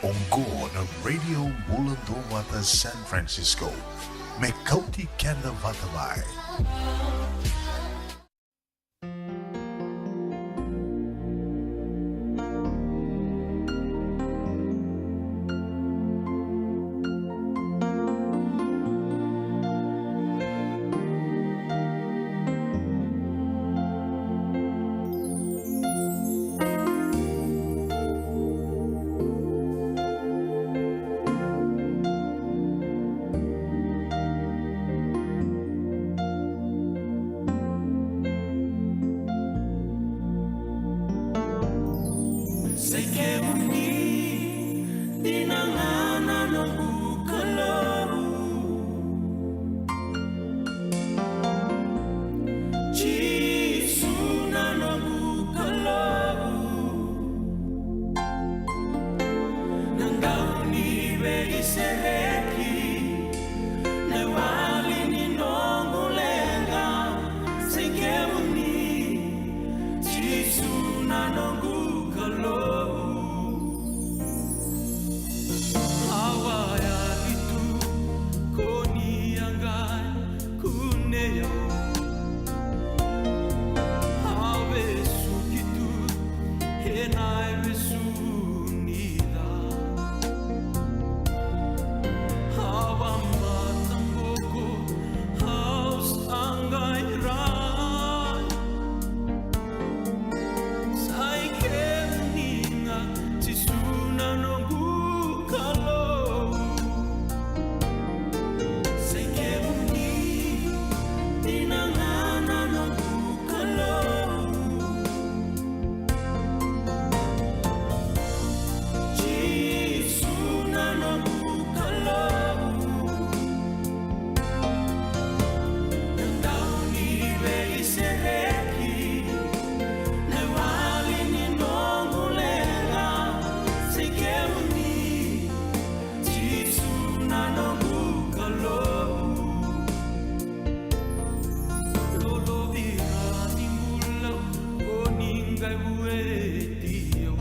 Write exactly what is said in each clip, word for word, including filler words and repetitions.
Oqo na Radio Bula Duavata San Francisco, me kauti keda vata mai. Sai kemuni dina ga na noqu Kalou. Jisu na noqu Kalou. Na dau ni veisereki, na iwali ni noqu leqa, sai kemuni, Jisu na noqu Kalou. Au a yali tu, ko ni a qai kunei au. Au vesuki tu ena ivesu ni ca. Au a mataboko, au sa qai rai. Sai kemuni ga, Jisu na noqu Kalou. Sai kemuni dina ga na noqu Kalou. Jisu na noqu Kalou. Na dau ni veisereki, na iwali ni noqu leqa, sai kemuni, Jisu na noqu Kalou. Lolovira ni bula, o ni qai vueti au.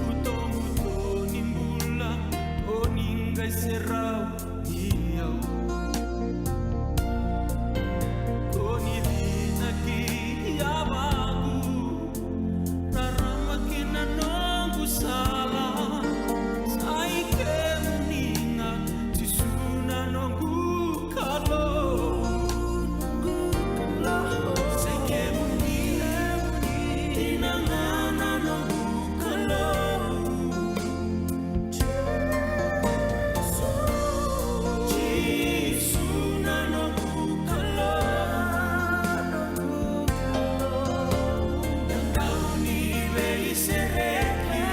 Butobuto ni bula, o ni qai serau ni au. Ko ni vinaki yavaku, rarama kina noqu sala. Sai kemuni ga, Jisu na noqu Kalou. Sai kemuni dina ga na noqu Kalou. Jisu na noqu Kalou. Na dau ni veisereki,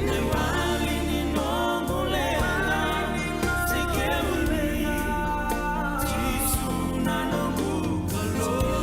na iwali ni noqu leqa, sai kemuni, Jisu na noqu Kalou.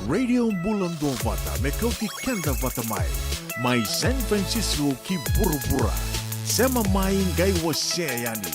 Radio Bula Duavata, me kauti keda vata mai. Mai San Francisco ki vuravura. Sema mai qai wasea yani.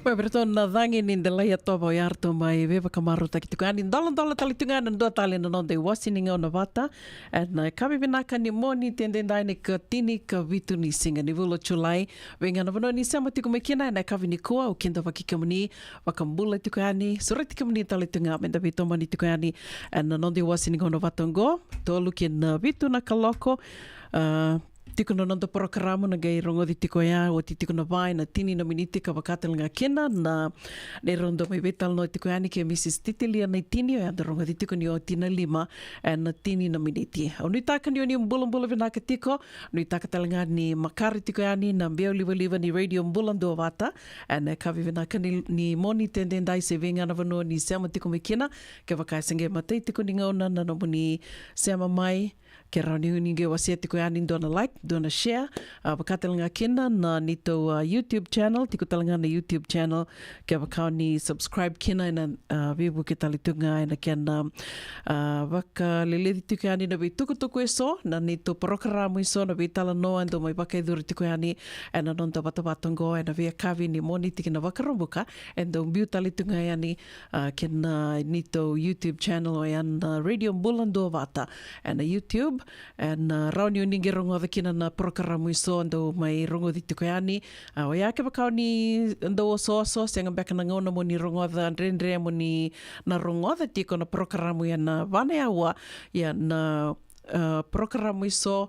Vei ratou na cagi ni delai yatovo, o ya ratou mai veivakamarautaki tiko yani. Doladola tale tiko ga na dua tale na noda iwasi ni gauna vata. Ena yakavi vinaka ni Moniti edaidai, na ikatini ka vitu ni siga ni vula o Julai. Vei ga na vanua ni sema tiko mai kina ena yakavi nikua, au kidavaki kemuni, vakabula tiko yani, sureti kemuni tale tiko ga meda veitomani tiko yani ena noda iwasi ni gauna vata oqo, tolu ki na vitu na kaloko. A, tiko na noda porokaramu na qai rogoci tiko ya, oti tiko na va ena tini na miniti ka vaka tale ga kina na neirau dau mai veitalanoa tiko yani kei Mrs Titilia Naitini, o ya da rogoci tiko ni oti na lima ena tini na miniti. Au nuitaka ni o ni bulabula vinaka tiko, nuitaka tale ga ni makare tiko yani na biau livaliva ni Radio Bula Duavata ena yakavi vinaka ni, ni Moniti edaidai, se vei ga na vanua ni sema tiko mai kina. Kevaka e se qai matai tiko ni gauna na nomuni sema mai, ke rawa ni ni qai wasea tiko yani dua na like, dua na share, a, vaka tale ga kina na neitou, a, YouTube channel, tiko tale ga na YouTube channel, kevaka o ni subscribe kina ena, a, veivuke tale tu ga ena kena, a, vakaleleci tiko yani na veitukutuku eso, na neitou porokaramu eso, na veitalanoa e dau mai vakayacori tiko yani ena noda vatavata oqo ena veiyakavi ni Moniti ki na Vakaraubuka, e dau biu tale tu ga yani, a, kei na neitou YouTube channel, o ya na Radio Bula Duavata ena YouTube. Ena, a, rawa ni o ni qai rogoca kina na porokaramu eso dau mai rogoci tiko yani. A, o ya kevaka o ni dau osooso, sega beka na gauna mo ni rogoca dredre, mo ni na rogoca tiko na porokaramu ena va na aua, ia na, a, porokaramu eso,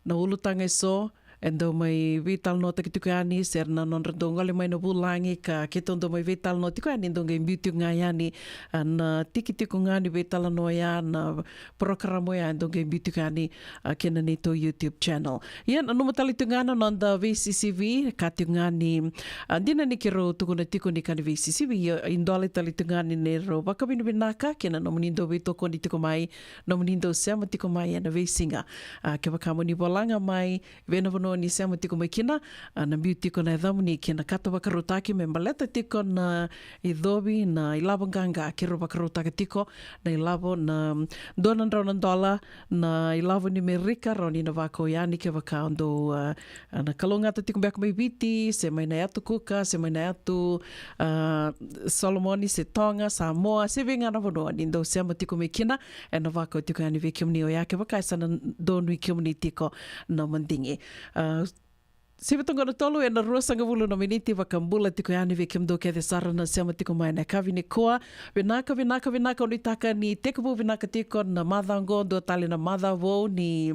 na ulutaga eso e dau mai veitalanoataki tiko yani, se na nodra dau gole mai na vulagi ka keitou dau mai veitalanoa tiko yani, dau qai biu tiko ga yani, a, na tiki tiko ga ni veitalanoa ya, na porokaramu ya e dau qai biu tiko yani, a, kei na neitou YouTube channel. Ia nanuma tale tiko ga na noda veisisivi, ka tiko ga ni, a, dina ni keirau tukuna tiko ni ka ni veisisivi, ia e dua tale tiko ga ni neirau vakavinavinaka kei na nomuni dau veitokoni tiko mai, nomuni dau sema tiko mai ena veisiga. A, kevaka mo ni volaga mai vei na vanua ni sema tiko mai kina, a, na biu tiko na yacamuni kei na kato vakarautaki me baleta tiko na icovi, na ilavo qaqa keirau vakarautaka tiko, na ilavo na dua na drau na dola, na ilavo ni Merika, rawa ni na vakau yani kevaka o dou, a, a, na kalougata tiko beka mai Viti, se mai na yatu Kuka, se mai na yatu, a, Solomoni, se Toga, Samoa, se vei ga na vanua ni dou sema tiko mai kina, ena vakau tiko yani vei kemuni, o ya kevaka e sa na donui kemuni tiko na madigi. A, sivi toqo na tolu ena ruasagavulu na miniti, vakabula tiko yani vei kemudou kece sara na sema tiko mai ena yakavi nikua. Vinaka, vinaka, vinaka, au nuitaka ni tekivu vinaka tiko na macawa oqo, dua tale na macawa vou ni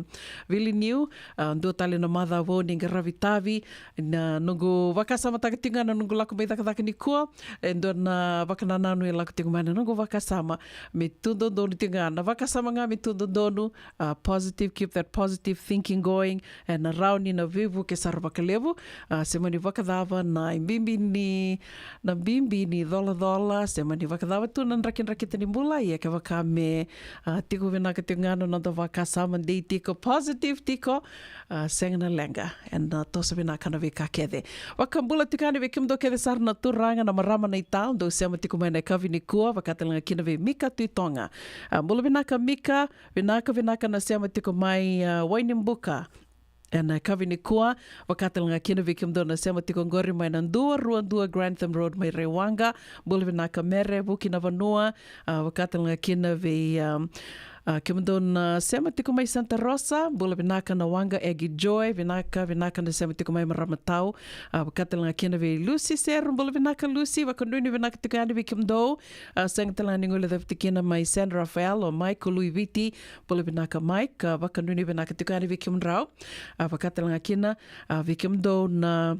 viliniu, a, dua tale na macawa vou ni qaravi tavi. Na noqu vakasamataka tiko ga na noqu lako mai cakacaka nikua, e dua na vakanananu e lako tiko mai na noqu vakasama me tu dodonu tiko ga, na vakasama ga me tu dodonu, a, positive, keep that positive thinking going. Ena rawa ni na veivuke sara vakalevu, a, se mani vakacava na bibi ni, na bibi ni colacola, se mani vakacava tu na drakidrakita ni bula, ia kevaka me, a, tiko vinaka tiko ga na noda vakasama, dei tiko, positive tiko, a, sega na leqa, ena toso vinaka na veika kece. Vakabula tiko yani vei kemudou kece sara na turaga, na marama, na ita, dou sema tiko mai ena yakavi nikua, vaka tale ga kina vei Mika Tuitoga. A, bula vinaka Mika, vinaka, vinaka na sema tiko mai, a, Wainibuka ena yakavi nikua, vaka tale ga kina vei kemudou na sema tiko oqori mai na dua rua dua Grantham Road mai Rewaqa. Bula vinaka Mere Vuki na vanua, a, vaka tale ga kina vei, a, a, kemudou na sema tiko mai Santa Rosa, bula vinaka na waqa Egi Joy, vinaka, vinaka na sema tiko mai Maramatau, a, vaka tale ga kina vei Lucy Seru, bula vinaka Lucy, vakanuinui vinaka tiko yani vei kemudou, a, sega tale ga ni guilecavi tiko kina mai San Rafael, o Mike o Luiviti, bula vinaka Mike, a, vakanuinui vinaka tiko yani vei kemudrau, a, vaka tale ga kina, a, vei kemudou na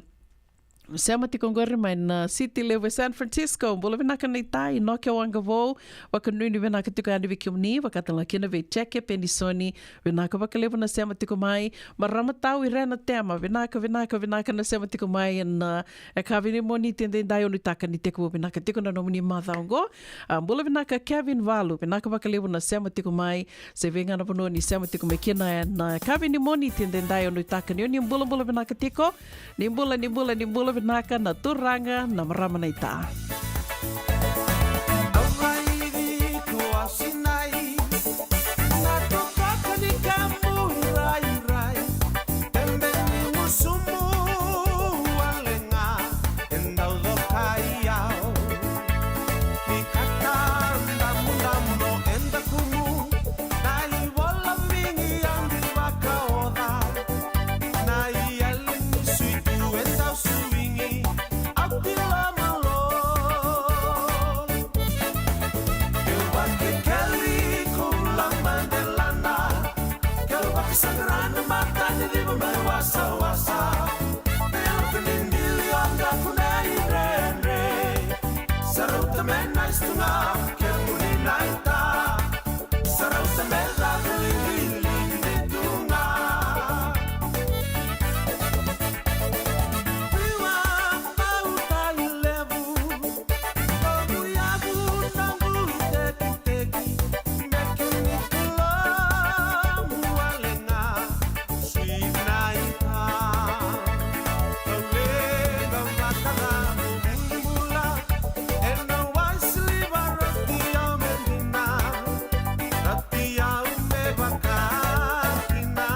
sema tiko oqori mai na city levu e San Francisco, bula vinaka na ita, Inoke Waqavou, vakanuinui vinaka tiko yani vei kemuni, vaka tale ga kina vei Jeke Penisoni, vinaka vakalevu na sema tiko mai, Maramatau Irena Tema, vinaka, vinaka, vinaka na sema tiko mai ena, a, yakavi ni Moniti edaidai, au nuitaka ni tekivu vinaka tiko na nomuni macawa oqo, a, bula vinaka Kevin Valu, vinaka vakalevu na sema tiko mai, se vei ga na vanua ni sema tiko mai kina ena, a, yakavi ni Moniti edaidai, au nuitaka ni o ni bulabula vinaka tiko, ni bula, ni bula, ni bula vinaka na turaga, na marama, na ita. Au raici iko a sinai, na tokaka ni kamu rairai, tebe ni gusumu wale ga, e dau cokai Mai wasawasa, me lako ni dili o daku na idredre. Sa rauta me nice tu ga kemuni na ita. Sa rauta me caka lilili tu ga. Viwa au tali levu. Noqu yavu, noqu tekiteki, me kemuni kilo mualega, sweet na ita. Au leqa vakacamu bula, ena waisiliva roti au me dina, roti au me vaka kina,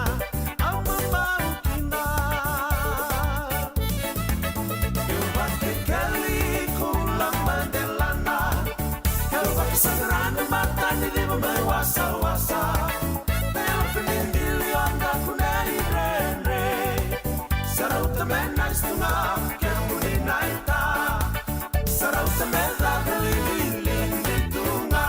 au mamau kina. Keu vakekeli, keu lama delana. Keu vakasaqara na mata ni civa mai wasawasa. Me lako ni dili o daku na idredre. Sa rauta me nice tu ga kemuni na ita. Sa rauta me caka lilili tu ga.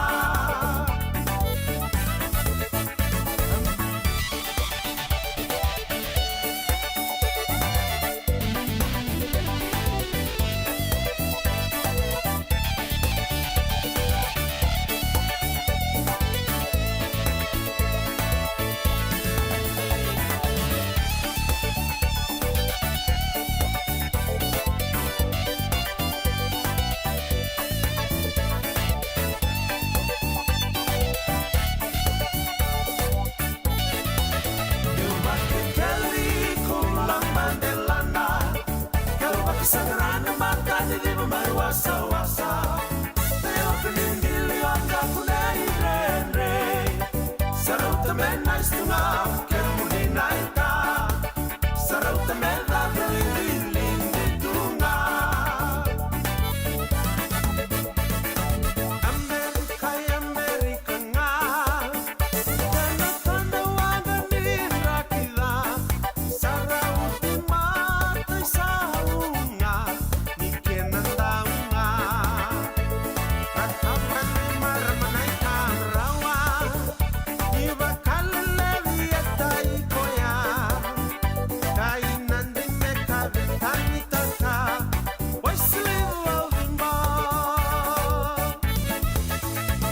Keu vakekeli, keu lama delana. Keu vakasaqara na mata ni civa mai wasawasa. Me lako ni dili o daku na idredre. Sa rauta me nice tu ga kemuni na ita. Sa rauta me caka lilili tu ga. Amerika, Amerika ga. Kena tana waqa ni draki ca. Sa rauti matai sa uga ni kena dauga. Ka tauka ni marama na ika rawa. Ni vakaleleci e tai koya. Kai Nadi me ka veitanitaka. Waisili vauciqo.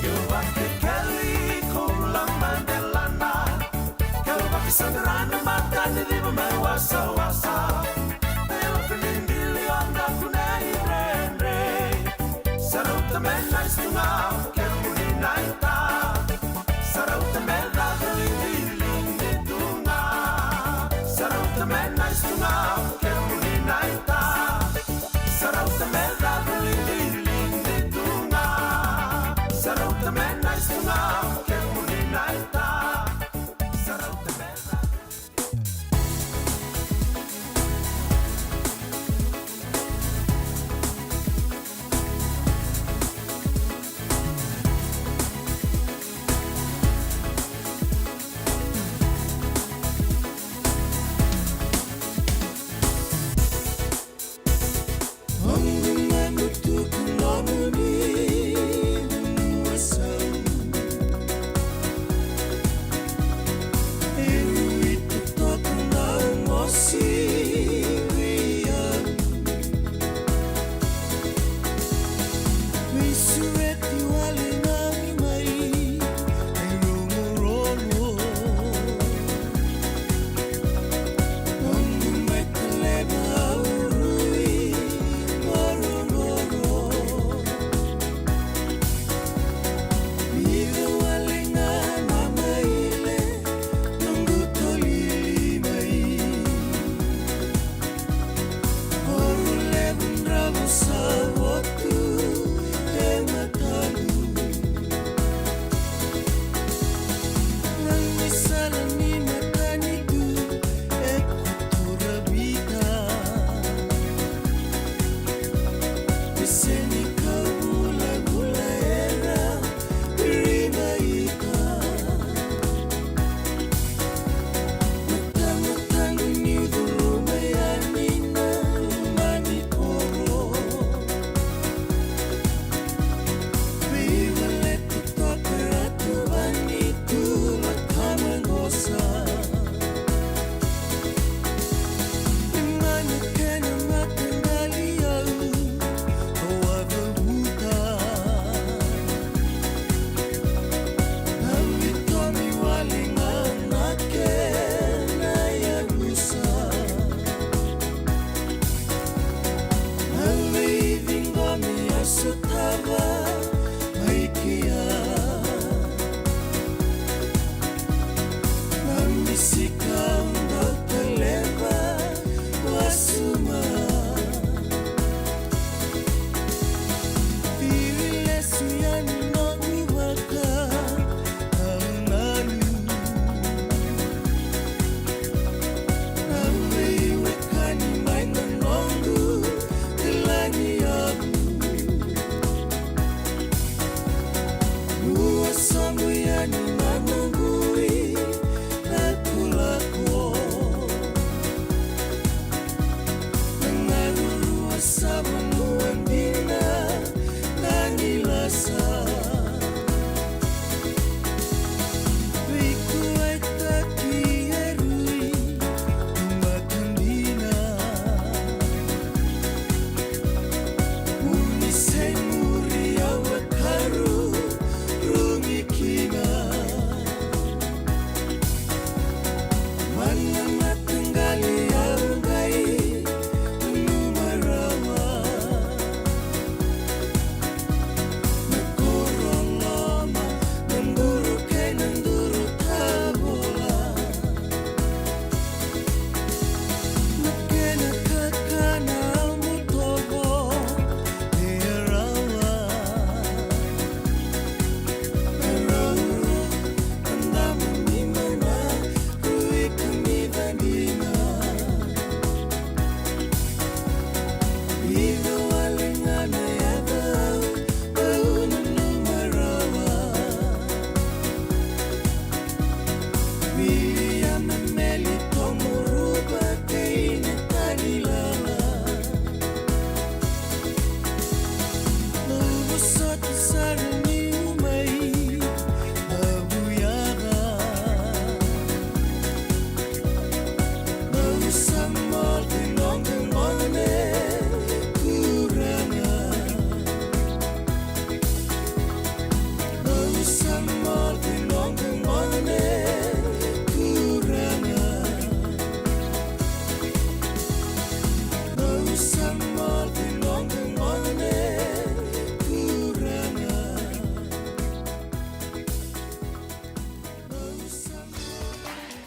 Keu vakekeli, keu lama delana. Keu vakasaqara na mata ni civa mai wasawasa. Me lako ni dili o daku na idredre. Sa rauta me nice tu ga kemuni na ita. Sa rauta me caka lilili tu ga. Sa rauta me nice tu ga kemuni na ita. Sa rauta me caka lilili tu ga. Sa rauta me nice tu ga kemuni na ita. Sa rauta me caka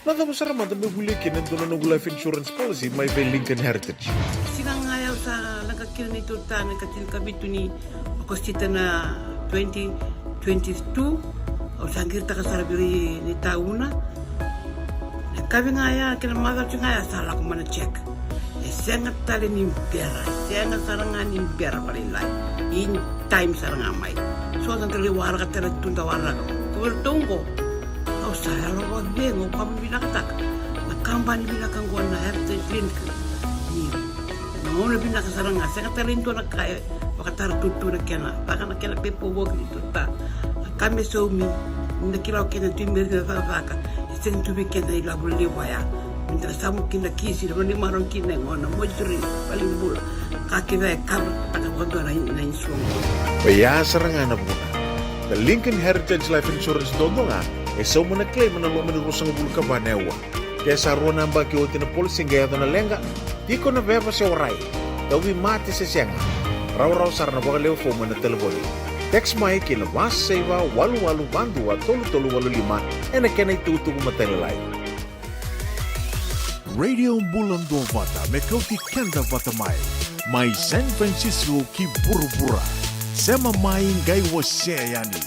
Na cava sara mada me volia kina e dua na noqu life insurance policy mai vei Lincoln Heritage? Siga ga ya au sa leqa kina neitou ta na ikatinikavitu ni Okosita na twenty twenty-two. Au sa qiritaka sara vei ira ni tauna. Na kavi ga ya kei na macawa ga ya sa lako mai na check. E sega tale ni bera, e sega sara ga ni bera vakalailai. In time sara ga mai. So sa da lai waraka tale tu da waraka. Ko vei ratou qo. Au sa yalo vakacegu, au ka vinakataka. Na kabani vinaka qo na Heritage Clinic. Ni na gauna vinaka sara ga, sega tale ni dua na ka e vakatara tutu na kena, caka na kena pepa voki ni tuta. Na ka me saumi, ni da kila o kena tu me rina cakacaka, e sega tu vei kena ilavo levu ya. Me da samu kina kisi, na vani marau kina e gona, moituri, vale ni bula. Ka kece e kava, taka vakadua na, na insurance. Oya sara ga na vuna. Na Lincoln Heritage Life Insurance duadua ga, e sauma na claim ena loma ni ruasagavulu ka va na aua. Ke sa rua na yabaki oti na policy qai yaco na leqa, tiko na veva se warai, tauvimate se sega, rawarawa sara na vakalewe fomu ena talevoni. Text mai ki na va saiva walu walu va dua tolu tolu walu lima ena kena itukutuku matailalai. Radio Bula Duavata me kauti keda vata mai, mai San Francisco ki vuravura. Sema mai qai wasea yani.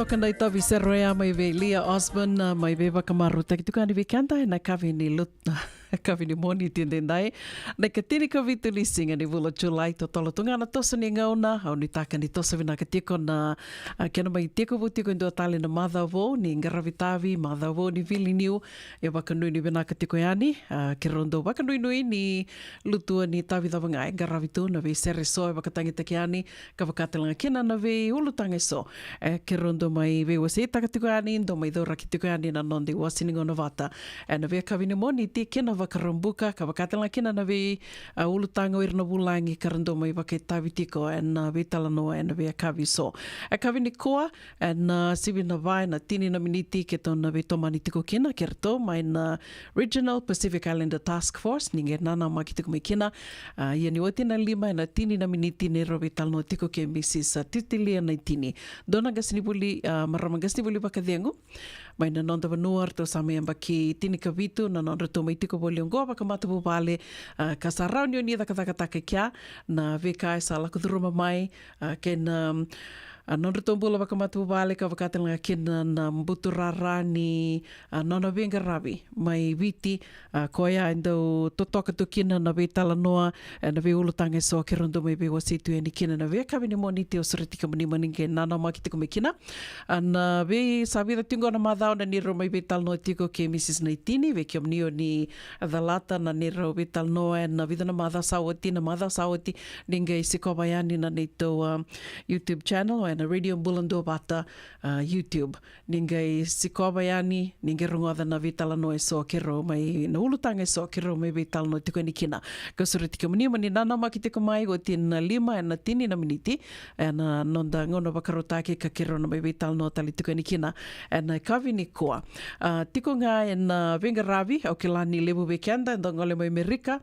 Vakadaitavi sara oya mai vei Lia Osman, a, mai veivakamarautaki tiko yani vei keda ena yakavi ni lut-, yakavi ni Moniti edaidai. Na ikatini ka vitu ni siga ni vula o Julai, totolo tu ga na toso ni gauna, au nuitaka ni toso vinaka tiko na, a, kena mai tekivu tiko e dua tale na macawa vou ni qaravi tavi, macawa vou ni vili niu, e vakanuinui vinaka tiko yani, a, keirau dau vakanuinui ni lutu ni tavi cava ga e qaravi tu, na veisere eso e vakatagitaki yani, ka vaka tale ga kina na veiulutaga eso. E, keirau dau mai veiwaseitaka tiko yani, dau mai cauraki tiko yani na noda iwase ni gauna vata. E, na veiyakavi ni Moniti kei na Vakaraubuka, ka vaka tale ga kina na vei, a, ulutaga o ira na vulagi, ka ra dau mai vakaitavi tiko ena veitalanoa ena veiyakavi eso. E, yakavi nikua, ena, a, sivi na va ena tini na miniti keitou na veitomani tiko kina kei ratou mai na Regional Pacific Islander Task Force, ni qai nanamaki tiko mai kina. A, ia ni oti na lima ena tini na miniti neirau veitalanoa tiko kei Mrs, a, Titilia Naitini. Dua na qasenivuli, a, marama qasenivuli vakacegu mai na noda vanua, ratou sa mai yabaki tinikavitu na nodratou mai tiko voli oqo vakamatavuvale, a, ka sa rawa ni oni cakacakataka e kea na veika e sa lako curuma mai, a, kei na, a, nodratou bula vakamatavuvale, ka vaka tale ga kina na buturara ni, a, nona veiqaravi mai Viti. A, koya e dau totoka tu kina na veitalanoa, e, na veiulutaga eso keirau dau mai veiwasei tu yani kina na veiyakavi ni Moniti. Au sureti kemuni mo ni qai nanamaki tiko mai kina. A, na vei, sa vica tiko na macawa na neirau mai veitalanoa tiko kei Mrs Naitini, vei kemuni oni calata na neirau veitalanoa ena vica na macawa sa oti, na macawa sa oti, ni qai sikova yani na neitou, a, YouTube channel, o ena Radio Bula Duavata, a, YouTube. Ni qai sikova yani, ni qai rogoca na veitalanoa eso keirau mai, na ulutaga eso keirau mai veitalanoa tiko yani kina. Ka sureti kemuni mo ni nanamaki tiko mai, oti na lima ena tini na miniti ena noda gauna vakarautaki ka keirau na mai veitalanoa tale tiko yani kina ena yakavi nikua. A, tiko ga ena veiqaravi, au kila ni levu vei keda eda gole mai Amerika,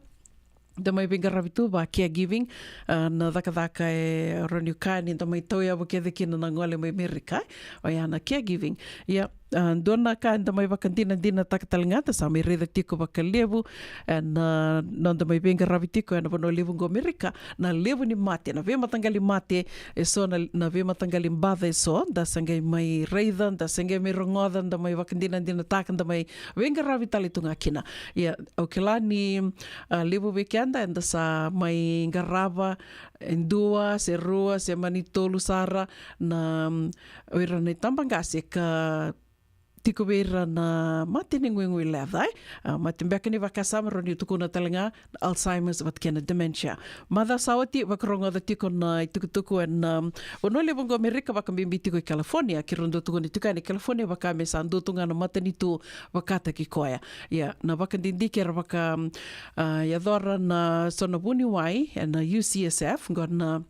da mai veiqaravi tu va caregiving. A, na cakacaka e rawa niu kaya ni da mai tauyavu kece kina na gole mai Amerika, oya na caregiving. Ia, a, dua na ka eda mai vakadinadinataka tale ga, da sa mai raica tiko vakalevu ena, a, noda mai veiqaravi tiko ena vanua levu oqo Amerika, na levu ni mate, na veimataqali mate eso, na, na veimataqali baca eso da sa qai mai raica, da sa qai mai rogoca, da mai vakadinadinataka, da mai veiqaravi tale tu ga kina. Ia, au kila ni, a, levu vei keda eda sa mai qarava e dua se rua se mani tolu sara na, mm, o ira na itabaqase ka tiko vei ira na mate ni guigui leca, e? A, mate beka ni vakasama, rawa niu tukuna tale ga, Alzheimer's vata kei na dementia. Macawa sa oti, vakarogoca tiko na itukutuku ena, um, vanua levu oqo Amerika, vakabibi tiko i California, keirau dau tukuna tiko yani California, vaka me sa dua tu ga na matanitu vakataki koya. Ia, na vakadidike era vaka, um, a, yacora na so na vuniwai ena U C S F, oqo na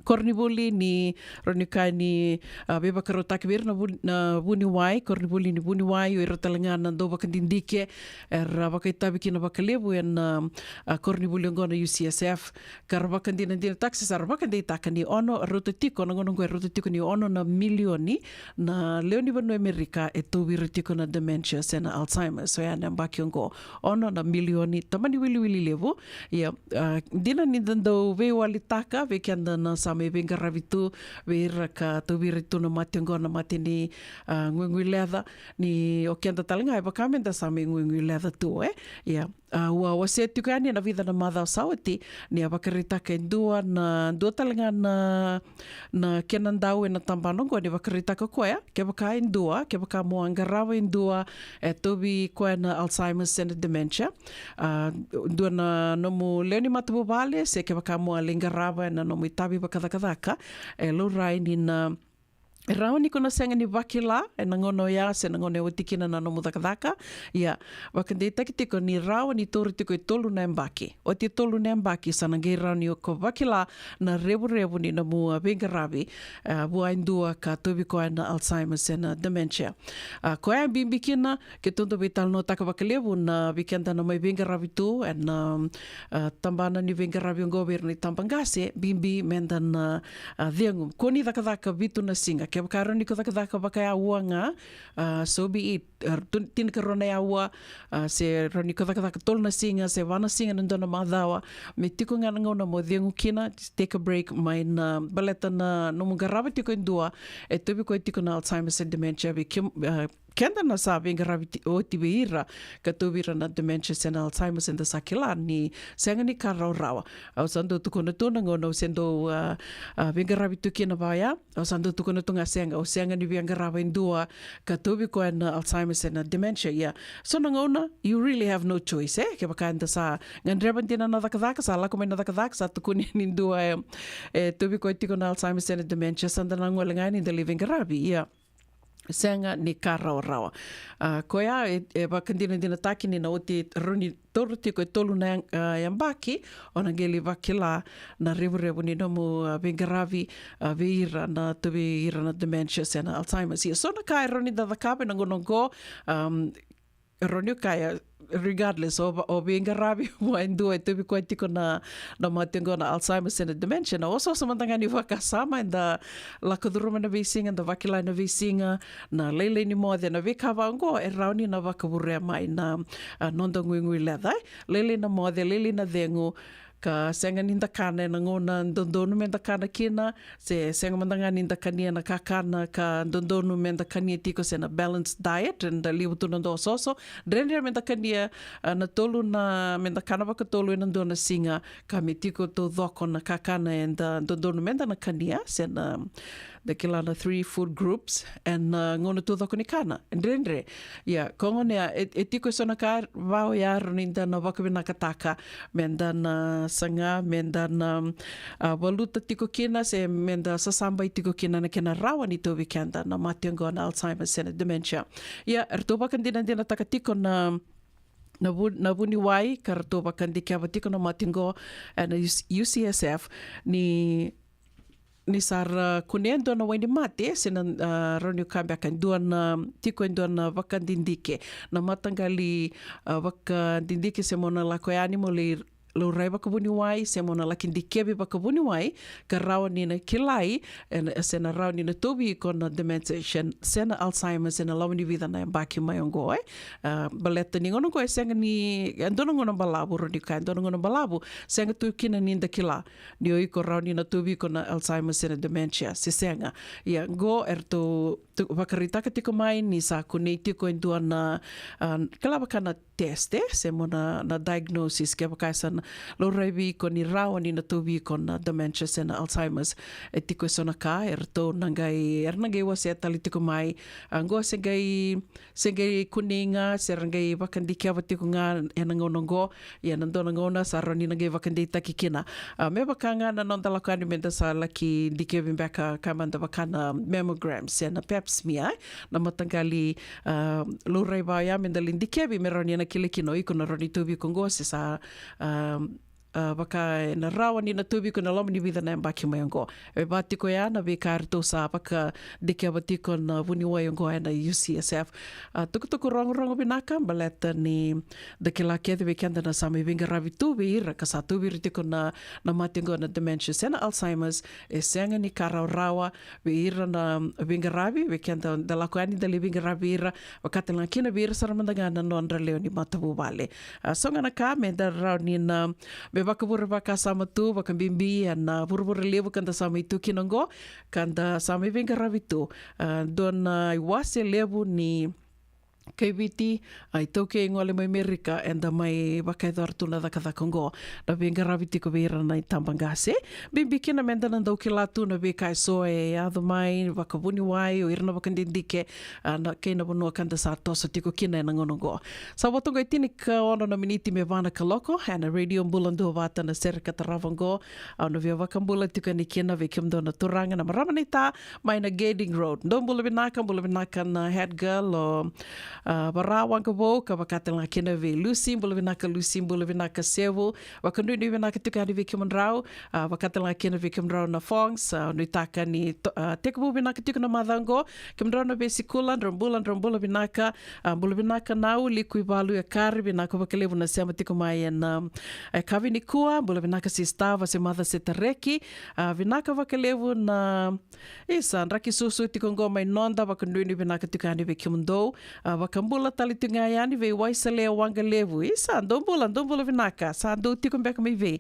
koronivuli ni, rawa ni kaya ni, a, veivakarautaki vei ira na vuni-, na vuniwai, koronivuli ni vuniwai, o ira tale ga na dau vakadidike, era vakaitavi kina vakalevu ena, a, koronivuli oqo na U C S F, ka ra vakadinadinataka se sa ra vakadeitaka ni ono, rauta tiko, na gauna oqo e rauta tiko ni ono na milioni na lewe ni vanua Amerika e tauvi ira tiko na dementia se na Alzheimer's, oya na yabaki oqo. Ono na milioni, tamani wiliwili levu. Ia, a, dina ni da dau veiwalitaka vei keda na sa mai veiqaravi tu vei ira ka tauvi ira tu na mate oqo, na mate ni, a, guigui leca, ni o keda tale ga e vaka me da sa mai guigui leca tu, e? Ia, a, au a wasea tiko yani ena vica na macawa sa oti ni a vakaraitaka e dua na, dua tale ga na, na kena dau ena tabana oqo, ni vakaraitaka o koya, kevaka e dua, kevaka mo a qarava e dua e tauvi koya na Alzheimer's se na dementia, a, dua na nomu lewe ni matavuvale, se kevaka mo a lai qarava ena nomu itavi vakacakacaka, e laurai ni na, e rawa ni ko na sega ni vakila ena gauna oya se na gauna e oti kina na nomu cakacaka. Ia, vakadeitaki tiko ni rawa ni taura tiko e tolu na yabaki. Oti e tolu na yabaki sa na qai rawa ni ko vakila na revurevu ni nomu, a, veiqaravi, a, vua e dua ka tauvi koya na Alzheimer's se na dementia. A, koya e bibi kina, keitou dau veitalanoataka vakalevu na vei keda na mai veiqaravi tu ena, a, tabana ni veiqaravi oqo vei ira na itabaqase, bibi me da na, a, cegu. Ko ni cakacaka vitu na siga, Kevaka rawa ni ko cakacaka vakayaua ga, a, so be it. A, tu- tinikarua na yaua, a, se rawa ni ko cakacaka tolu na siga, se va na siga na dua na macawa, me tiko ga na gauna mo cegu kina, take a break mai na, baleta na nomu qarava tiko e dua e tauvi koya tiko na Alzheimer's and dementia. Vei kem- a, keda na sa veiqaravi ti- oti vei ira ka tauvi ira na dementia se na Alzheimer's, eda sa kila ni sega ni ka rawarawa. Au sa dau tukuna tu na gauna au se dau, a, a, veiqaravi tu kina vaya, au sa dau tukuna tu ga, sega, au sega ni via qarava e dua ka tauvi koya na Alzheimer's and na dementia. Ia, so na gauna, you really have no choice, e? Kevaka eda sa gadreva dina na cakacaka, sa lako mai na cakacaka, sa tukuni ni dua e, e tauvi koya tiko na Alzheimer's and na dementia, sa da na gole ga ni da lai veiqaravi. Ia, sega ni ka rawarawa. A, koya e, e vakadinadinataki ni na oti rawa ni taura tiko e tolu na ya- a, yabaki, o na qai lai vakila na revurevu ni nomu, a, veiqaravi, a, vei ira na tauvi ira na dementia se na Alzheimer's. Ia, so na ka e rawa ni da cakava ena gauna oqo, um, rawa ni kaya, regardless o, o veiqaravi vua e dua e tauvi koya tiko na, na mate oqo na Alzheimer's and na dementia, na osooso mada ga ni vakasama, eda lako curuma na veisiga, da vakila na veisiga, na lailai ni moce, na veika vaka oqo e rawa ni na vakavurea mai na, a, noda guiguileca, e? Lailai na moce, lailai na cegu, ka sega ni da kana ena gauna dodonu me da kana kina, se sega mada ga ni da kania na kakana ka dodonu me da kania tiko se na balanced diet, eda levu tu na dua osooso, dredre me da kania, a, na tolu na, me da kana vakatolu ena dua na siga, ka me tiko taucoko na kakana eda dodonu me da na kania, se na da kila na three food groups, ena, a, gauna taucoko ni kana, dredre. Ia, ko gona ya, e, e tiko e so na ka vaka oya rawa ni da na vakavinakataka me da na saga, me da na, a, valuta tiko kina, se me da sasabai tiko kina na kena rawa ni tauvi keda na mate oqo na Alzheimer's se na dementia. Ia, eratou vakadinadinataka tiko na, na vu- na vuniwai ka ratou vakadikeva tiko na mate oqo ena U C- U C S F ni ni sa ra kunea e dua na wainimate, se na, a, rawa ni ka beka e dua na, tiko e dua na vakadidike. Na mataqali, a, vakadidike se mo na lako yani mo lai laurai vakavuniwai, se mo na laki dikevi vakavuniwai, ka rawa ni na kilai, e na, se na rawa ni na tauvi iko na dementia, se na Alzheimer's, ena loma ni vica na yabaki mai oqo, e. A, baleta ni gauna oqo e sega ni, e dua na gauna balavu, rawa ni ka e dua na gauna balavu, sega tu kina ni da kila ni o iko rawa ni na tauvi iko na Alzheimer's se na dementia, se sega. Ia, qo eratou tu- vakaraitaka tiko mai ni sa kunei tiko e dua na, a, kila vaka na test, e, se mo na, na diagnosis, kevaka e sa na laurai vei iko ni rawa ni na tauvi iko na dementia se na Alzheimer's. E tiko e so na ka eratou na qai, era na qai wasea tale tiko mai. A, qo se qai se qai kunei ga, se ra qai vakadikeva tiko ga ena gauna oqo. Ia, na dua na gauna sa rawa ni na qai vakadeitaki kina. A, me vaka ga na noda lako yani me da sa laki dikevi beka, ka mada vaka na mammogram se na pap smear, e? Na mataqali, a, laurai vaya me da lai dikevi me rawa ni na kila kina o iko na rawa ni tauvi iko oqo se sa, a, a, vaka ena rawa ni na tauvi iko ena loma ni vica na yabaki mai oqo. E va tiko ya na veika eratou sa vakadikeva tiko na vuniwai oqo ena U C S F. A, tukutuku rogorogo vinaka, baleta ni da kila kece vei keda na sa mai veiqaravi tu vei ira ka sa tauvi ira tiko na, na mate oqo na dementia se na Alzheimer's. E sega ni ka rawarawa vei ira na veiqaravi, vei keda da lako yani da lai veiqaravi ira, vaka tale ga kina vei ira sara mada ga na nodra lewe ni matavuvale. A, so ga na ka me da rawa ni na, me vakavure vakasama tu, vakabibi ena, a, vuravura levu ka da sa mai tu kina oqo, ka da sa mai veiqaravi tu. A, dua na iwase levu ni kaiviti, a, iTaukei gole mai Merika, eda mai vakayacora tu na cakacaka oqo, na veiqaravi tiko vei ira na itabaqase. Bibi kina me da na dau kila tu na veika e so e yaco mai, vakavuniwai, o ira na vakadidike, a, na, kei na vanua ka da sa toso tiko kina ena gauna oqo. Sa vo toka e tinikaono na miniti me va na kaloko ena Radio Bula Duavata, na sere ka tarava oqo. Au na via vakabula tiko yani kina vei kemudou na turaga, na marama naita mai na Gairding Road. Dou bula vinaka, bula vinaka na head girl, o a, Vara Waqavou, ka vaka tale ga kina vei Lucy, bula vinaka Lucy, bula vinaka Sevu, vakanuinui vinaka tiko yani vei kemudrau, a, vaka tale ga kina vei kemudrau na Fongs, a, nuitaka ni to-, a, tekivu vinaka tiko na macawa oqo, kemudrau na veisikula, drau bula, drau bula vinaka, a, bula vinaka Nau, Liku i Valu e Kari, vinaka vakalevu na sema tiko mai ena, a, e kavi nikua, bula vinaka sista, Vasemaca Setareki, a, vinaka vakalevu na Isa, draki susu tiko qo mai noda, vakanuinui vinaka tiko yani vei kemudou. A, vakabula tale tiko ga yani vei Waisale Waqalevu. Isa, dou bula, dou bula vinaka. Sa dou tiko beka mai vei.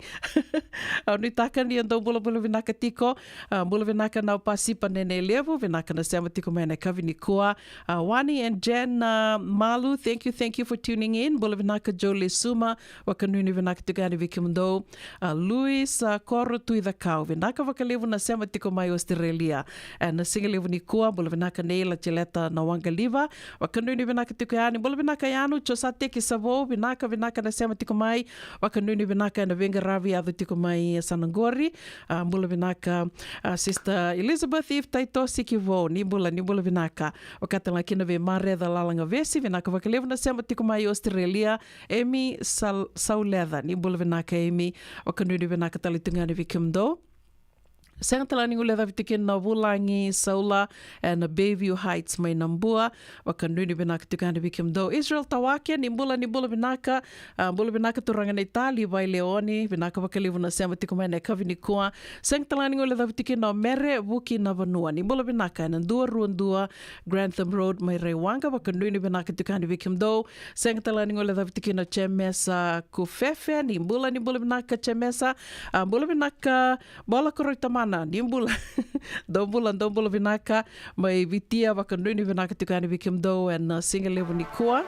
A, nuitaka ni dou bulabula vinaka tiko. A, bula vinaka na Pasipa Nene Levu, vinaka na sema tiko mai na kavi nikua. A, Wani and Jen, a, Malu, thank you, thank you for tuning in. Bula vinaka Joe Lesuma, vakanuinui vinaka tiko yani vei kemudou. A, Luis, a, Koro Tui Cakau, vinaka vakalevu na sema tiko mai Australia. E, na siga levu nikua, bula vinaka nei Laceleta na Waqaliva. Vakanuinui vinaka tiko yani, bula vinaka Yanu, Josateki Savou, vinaka, vinaka na sema tiko mai. Vakanuinui vinaka ena veiqaravi yaco tiko mai sa na qori. A, bula vinaka, a, Sister Elizabeth Eve Taitosi Kivou, ni bula, ni bula vinaka. Vaka tale ga kina vei Mareca Lalagavesi, vinaka vakalevu na sema tiko mai Australia. Emi Sal-, Sauleca, ni bula vinaka Emi, vakanuinui vinaka tale tu ga yani vei kemudou. Sega tale ga ni guilecavi tiko kina na Vulagi Saula, e, na Bayview Heights mai Nabua, vakanuinui vinaka tiko yani vei kemudou. Israel Tawake, ni bula, ni bula vinaka, a, bula vinaka turaga na Itali, Vai Leoni, vinaka vakalevu na sema tiko mai na kavi nikua. Sega tale ga ni guilecavi tiko kina o Mere Vuki na Vanua, ni bula vinaka, ena dua rua dua, Grantham Road mai Raiwaqa, vakanuinui vinaka tiko yani vei kemudou. Sega tale ga ni guilecavi tiko kina o Jemesa Kufefe, ni bula, ni bula vinaka Jemesa. A, bula vinaka Bola Koroi Tamana, ni bula. Dou bula, dou bula vinaka mai Vitia, vakanuinui vinaka tiko yani vei kemudou ena siga levu nikua.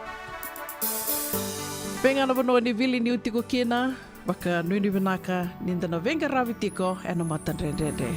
Vei ga na vanua ni vili niu tiko kina, vakanuinui vinaka ni da na veiqaravi tiko ena matadredredre.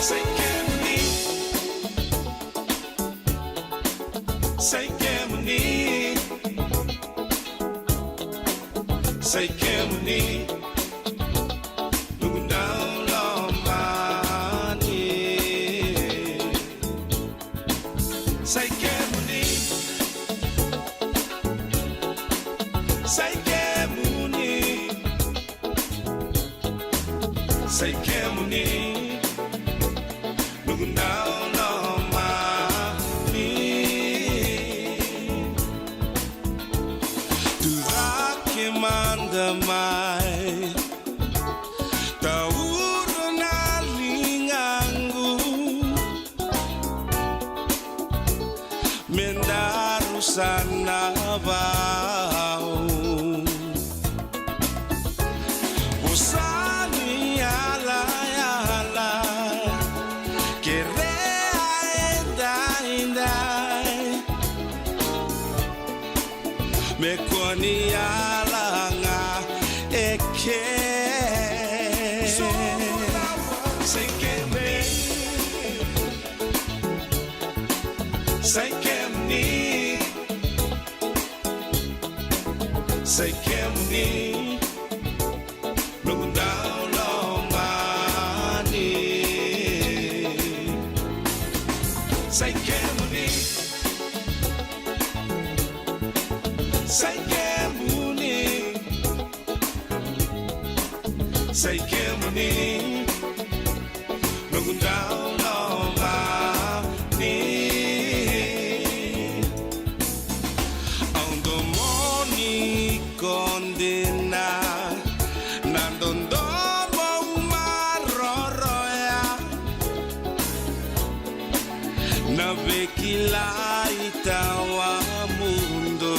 Sa i kemuni. Sa i kemuni. Sa i kemuni. Noqu dau lomani. Sa i kemuni. Sa i kemuni. Sa i kemuni. Noqu dau lomani. Tucake mada mai. Taura na ligaqu. Me daru sa na vau. Vosa ni yalayala. Kerea edaidai. Me kua ni yala ga eke. Sa i kemuni. Sa i kemuni. Sa i kemuni. Noqu dau lomani. Sa i kemuni. Sa i kemuni. Sa i kemuni. Noqu dau lomani. Au domoni ko dina. Na dodomo maroroya. Na veikilai tawamudu.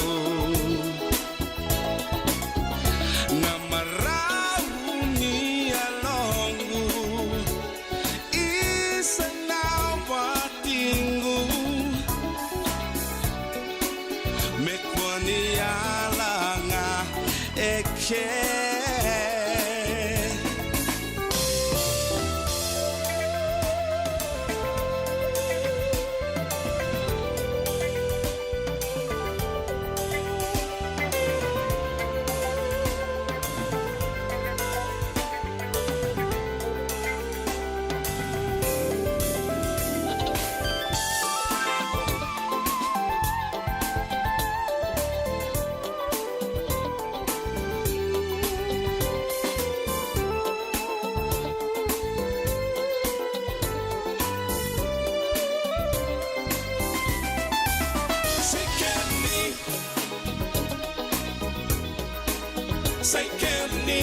Na marau ni yaloqu. Isa na watiqu. Me kua ni yala ga eke. Sa i kemuni. Sa i kemuni.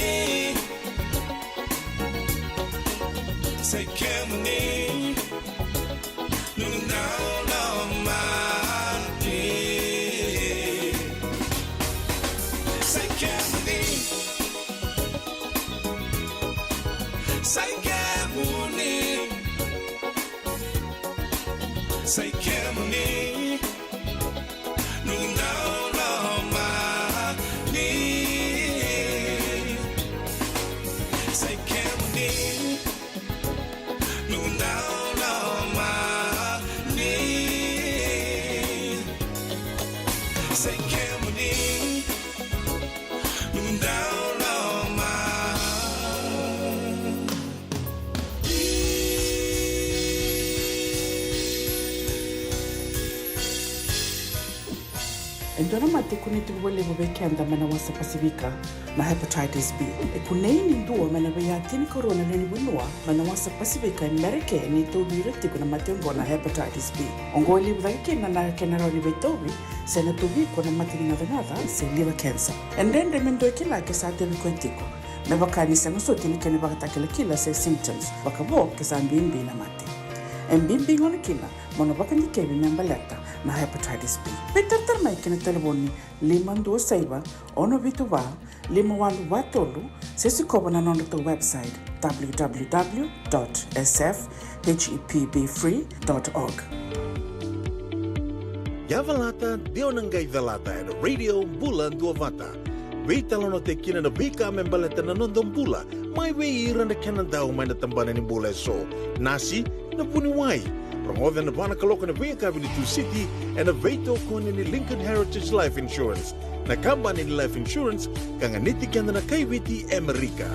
Sa i kemuni. Noqu dau lomani. Sa i kemuni. Sa i kemuni. Sa i kemuni. Noqu dau lomani. Sa i kemuni. Noqu dau lomani. Sa i kemuni. Noqu dau lomani. E dua na mate e kunei tiko vakalevu vei keda mai na wasa Pasifika na hepatitis B. E kunei ni dua mai na veiya tinikarua na lewe ni vanua mai na wasa Pasifika e Merika ni tauvi ira tiko na mate oqo na hepatitis B. Oqo e levu cake kina na kena rawa ni veitauvi se na tauvi iko na mate ni gacagaca se liver cancer. E dredre me dua e kila ke sa tauvi koya tiko. Me vaka ni sega soti na kena ivakatakilakila se symptoms, vakavo ke sa bibi na mate. E bibi gona kina mo na vakadikevi me baleta na hepatitis B. Veitaratara mai ki na talevoni lima dua saiva, ono vitu va, lima walu va tolu, se sikova na nodratou website, w w w dot s f h e p b free dot org. Yavalata, de o na qai calata ena Radio Bula Duavata. Veitalanoataki kina na veika me baleta na noda bula, Mai vei ira na kena dau mai na tabana ni bula eso, nasi, na vuniwai. Rogoca ena va na kaloko ena veiyakavi ni Tusiti ena veitokoni ni Lincoln Heritage Life Insurance, na kabani ni life insurance ka ganiti keda na kai Viti e Amerika.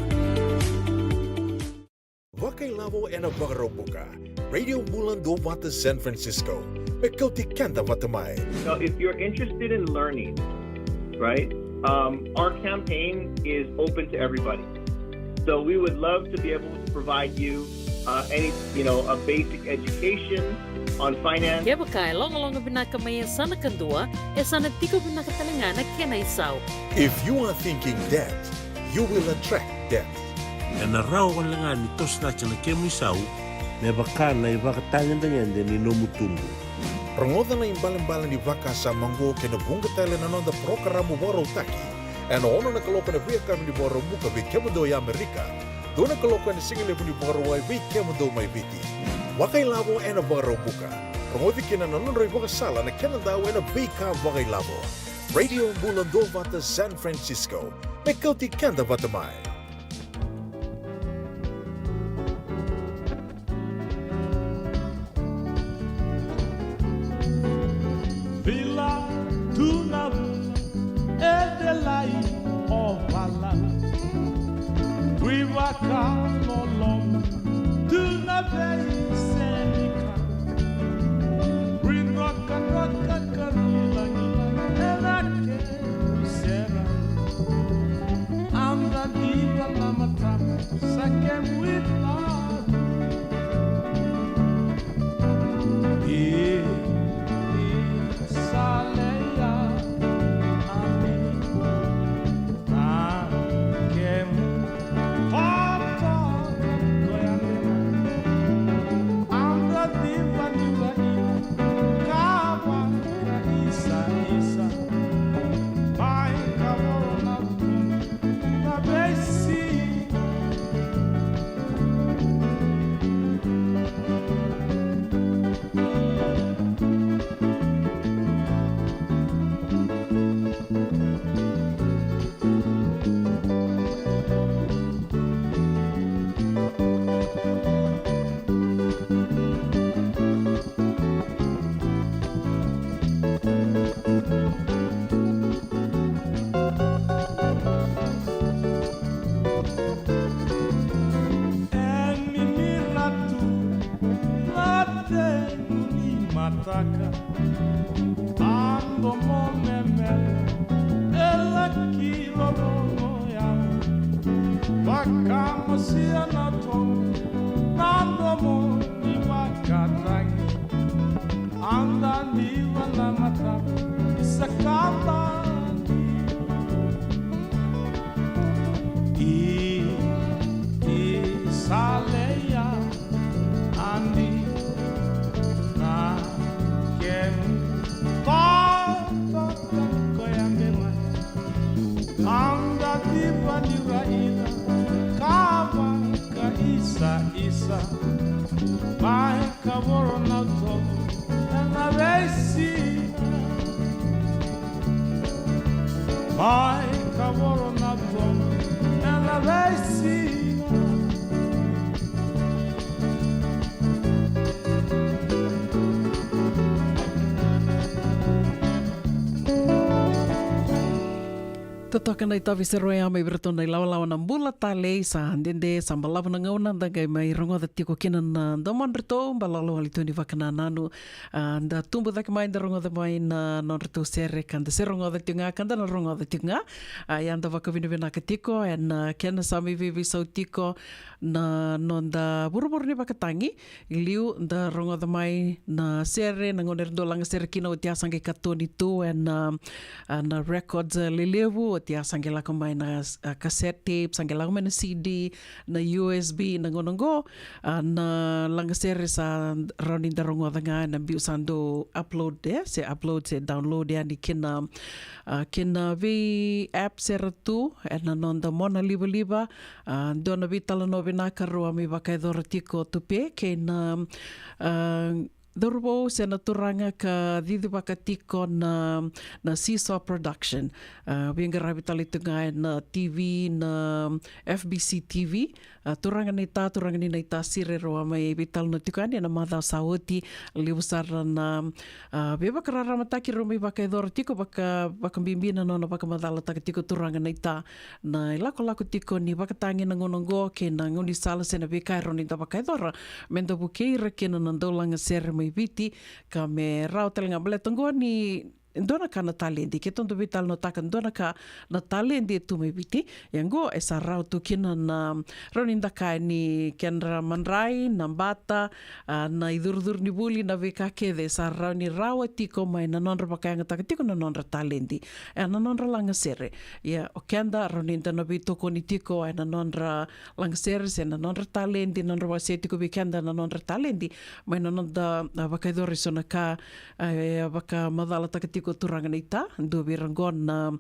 Vakailavo ena Vakaraubuka. Radio Bula Duavata San Francisco. Me kauti keda vata mai. Now, if you're interested in learning, right, um, our campaign is open to everybody. So we would love to be able to provide you, uh, any, you know, a basic education on finance. Kevaka e logaloga vinaka mai e yasana kadua, e sa na tiko vinaka tale ga na kena isau. If you are thinking debt, you will attract debt. Ena rawa wale ga ni toso cake na kemu isau me vaka na ivakatagedegede ni nomu tubu. Rogoca na ibalebale ni vakasama oqo kei na vuqa tale na noda parokaramu vakarautaki ena ono na kaloko ena veiyakavi ni Vakaraubuka vei kemudou e Amerika, dua na kaloko ena sigalevu ni Vakarauwai vei kemudou mai Viti. Vakailavo ena Vakaraubuka. Rogoci kina na nodra ivakasala na kena dau ena veika vakailavo. Radio Bula Duavata San Francisco. Me kauti keda vata mai. Vila tu na vula e delai o vala. Ri vakaloloma tu na veisenika. Ri drokadroka ka ri lagilagi ena keru sera. Anda diva na matama sa kemu itavi. I, i saleya ami. Na kemu toto koya me. Anda diva ni vaiva kava ka isa isa. Mai ka voro na tu na veisi. E mimira tu na tenu ni mataka. A domo memele e laki rorogo ya. Vakamosia na tomo na domo ni vakatagi. Anda diva na mata i sakata. I, i saleya andi na kemu. Toto koya me mai. Anda diva ni raila kava ka isa isa. Mai ka voro na utoto ena veisina. Mai ka voro na utoto ena veisina. Totoka na itavi sere oya mai vei iratou na ilawalawa na Bula Talei. Sa dede, sa balavu na gauna da qai mai rogoca tiko kina na domodratou balala wale tu ni vakanananu. A, da tubu cake mai, da rogoca mai na nodratou sere ka da se rogoca tiko ga, ka da na rogoca tiko ga. A, ia da vakavinavinaka tiko ena, a, kena sa mai veiveisau tiko na noda vuravura ni vakatagi. I liu da rogoca mai na sere, na gauna era dau laga sere kina, oti a sa qai katoni tu ena, a, na records, a, lelevu, oti a sa qai lako mai na, a, cassette tape, sa qai lako mai na C D, na U S B, na gauna oqo, a, na laga sere sa rawa ni da rogoca ga ena biu sa dau upload, e, se upload, se download yani kina, a, kina vei apps era tu ena noda mona livaliva. A, dua na veitalanoa vinaka rau a mai vakayacora tiko Tupe kei na, a, cauravou se na turaga ka cicivaka tiko na, na Seesaw Production. A, veiqaravi tale tu ga ena T V, na F B C T V. A, turaga naita, turaga ni naita sere, rau a mai veitalanoa tiko yani ena macawa sa oti. Levu sara na, a, veivakararamataki rau mai vakayacora tiko, vaka, vakabibi na nona vakamacalataka tiko turaga naita na ilakolako tiko ni vakatagi na gauna oqo kei na gaunisala se na veika e rawa ni da vakayacora me da vukei ira kina na daulagasere mai Viti, ka me rawa tale ga baleta oqo ni dua na ka na taledi, keitou dau veitalanoataka dua na ka na taledi e tu mai Viti. Ia oqo e sa rawa tu kina na rawa ni da kaya ni kedra madrai, na bata, a, na icurucuru ni vuli, na veika kece e sa rawa ni rawa tiko mai na nodra vakayagataka tiko na nodra taledi. E na nodra lagasere. Ia o keda rawa ni da na veitokoni tiko e na nodra lagasere se na nodra taledi, nodra wasea tiko vei keda na nodra taledi mai na noda, a, vakayacora eso na ka, a, e vakamacalataka tiko turaga naita, dua vei ira oqo na,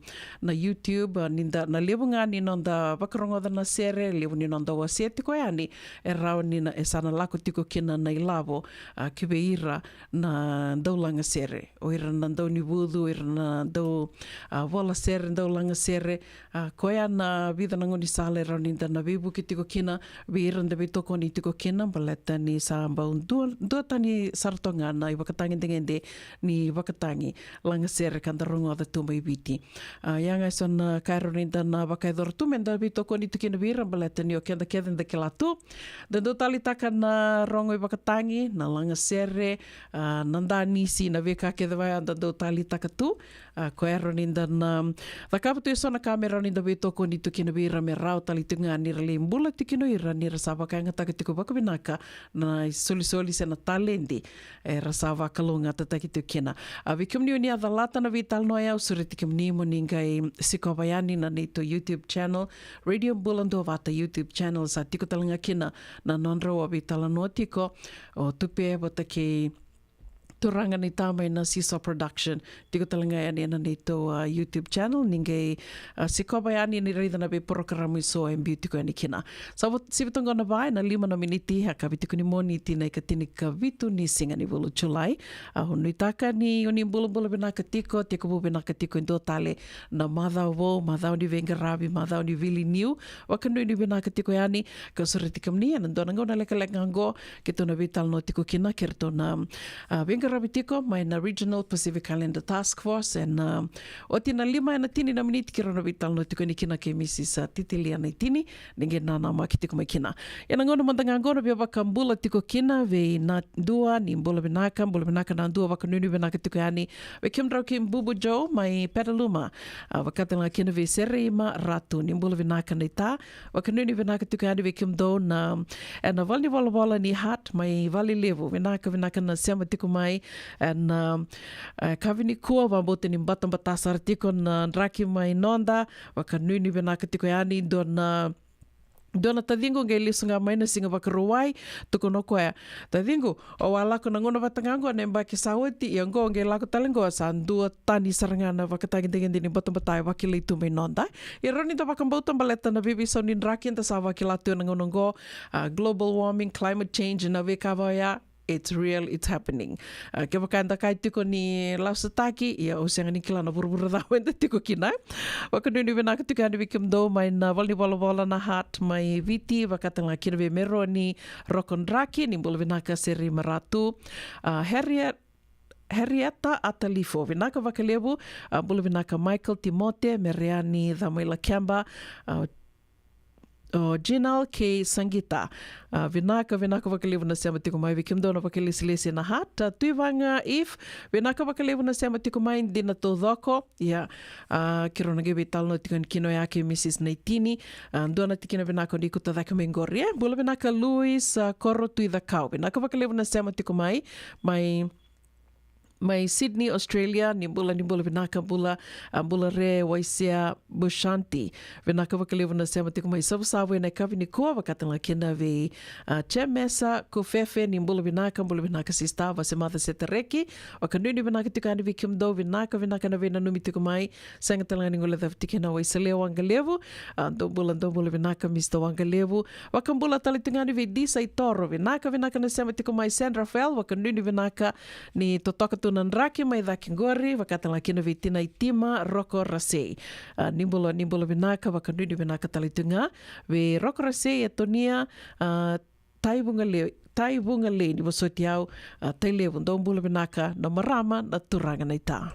na YouTube, a, ni da, na levu ga ni noda vakarogoca na sere, levu ni noda wasea tiko yani, e rawa ni na, e sa na lako tiko kina na ilavo, a, ki vei ira na daulagasere, o ira na daunivucu, o ira na dau, a, vola sere, daulagasere, a, koya na vica na gaunisala e rawa ni da na veivuke tiko kina vei ira da veitokoni tiko kina, baleta ni sa bau dua, duatani sara toka ga na ivakatagedegede ni vakatagi lagasere ka da rogoca tu mai Viti. A, ia ga eso na ka e rawa ni da na vakayacora tu me da veitokoni tu kina vei ira, baleta ni o keda kece da kila tu, da dau taleitaka na rogo ivakatagi, na lagasere, a, na danisi, na veika kece vaya da dau taleitaka tu. A, koya e rawa ni da na cakava tu eso na ka me rawa ni da veitokoni tu kina vei ira, me rawa tale tu ga ni ra lai bula tu kina o ira ni ra sa vakayagataka tiko vakavinaka na isolisoli se na taledi era sa vakalougatataki tiko kina. A, vei kemuni o ni a calata na veitalanoa ya, au sureti kemuni mo ni qai sikova yani na neitou YouTube channel, Radio Bula Duavata YouTube channel, sa tiko tale ga kina na nodrau a veitalanoa tiko o Tupe vata kei turaga naita mai na Seesaw Production. Tiko tale ga yani ena neitou, a, YouTube channel, ni qai, a, sikova yani ni raica na veiporokaramu eso e biu tiko yani kina. Sa vo-, sivi toka qo na va ena lima na miniti, a, ka vei tiko ni Moniti na ikatini ka vitu ni siga ni vula o Julai. A, au nuitaka ni o ni bulabula vinaka tiko, tekivu vinaka tiko e dua tale na macawa vou, macawa ni veiqaravi, macawa ni vili niu. Vakanuinui vinaka tiko yani, ka sureti kemuni ena dua na gauna lekaleka ga oqo, keitou na veitalanoa tiko kina kei ratou na, a, veiqaravi tiko mai na Regional Pacific Islander Task Force, ena, a, oti na lima ena tini na miniti keirau na veitalanoa tiko yani kina kei Mrs, a, Titilia Naitini, ni qai nanamaki tiko mai kina. Ena gauna mada ga oqo na via vakabula tiko kina vei na dua, ni bula vinaka, bula vinaka na dua, vakanuinui vinaka tiko yani vei kemudrau kei Bubu Joe mai Petaluma, a, vaka tale ga kina vei Sereima Ratu, ni bula vinaka naita, vakanuinui vinaka tiko yani vei kemudou na, ena valenivolavola ni Heart mai Valelevu, vinaka, vinaka na sema tiko mai ena, e, kavi nikua, vakabauta ni batabata sara tiko na draki mai noda, vakanuinui vinaka tiko yani, dua na, dua na taciqu qai lesu ga mai na Siga Vakarauwai, tukuna o koya, taciqu, au a lako na gauna vata ga oqo na yabaki sa oti, ia oqo qai lako tale oqo sa dua tani sara ga na vakatagedegede ni batabata e vakilai tu mai noda. Ia rawa ni da vakabauta baleta na veiveisau ni draki eda sa vakila tu ena gauna oqo, a, global warming, climate change, na veika vaya, it's real, it's happening. A, kevaka eda kaya tiko ni lasutaki, ia au sega ni kila na vuravura cava eda tiko kina. Vakanuinui vinaka tiko yani vei kemudou mai na valenivolavola na Heart mai Viti, vaka tale ga kina vei Meroni Rokodraki, ni bula vinaka Sereima Ratu. A, Harriet, Harrieta Atalifo, vinaka vakalevu, a, bula vinaka Michael Timote, Mereani Camailakeba, a, o Ginal kei Sangita. A, vinaka, vinaka vakalevu na sema tiko mai vei kemudou na vakalesilesi na Heart. A, Tuivaga Eve, vinaka vakalevu na sema tiko mai, dina taucoko. Ia, a, keirau na qai veitalanoa tiko yani kina oya kei Mrs Naitini. A, dua na tikina vinaka o ni kauta cake mai qori, e? Bula vinaka Luis, a, Koro Tuicakau. Vinaka vakalevu na sema tiko mai, mai mai Sydney, Australia, ni bula, ni bula vinaka, bula, a, bula re, Waisea Bushanti. Vinaka vakalevu na sema tiko mai Savusavu ena yakavi nikua, vakatala kina vei, a, Chemesa Kufefe, ni bula vinaka, bula vinaka sista, Vasematha Setareki, vakanuinui vinaka tiko yani vei kemudou, vinaka, vinaka na veinanumi tiko mai, sega tale ga ni guilecavi tiko na Waisalea Waqalevu, a, dou bula, dou bula vinaka, Mister Waqalevu, vakabula tale tu ga yani vei Disa i Toro, vinaka, vinaka na sema tiko mai San Rafael, vakanuinui vinaka, ni totoka tu na draki mai cake qori, vakatala kina vei Tina i Tima, Roko Rasei. A, ni bula, ni bula vinaka, vakanuinui vinaka tale tu ga, vei Roko Rasei, Etonia, a, Tai Vugalei, Tai Vugalei, ni vosoti au, a, Tailevu, dou bula vinaka, na marama, na turaga, na ita.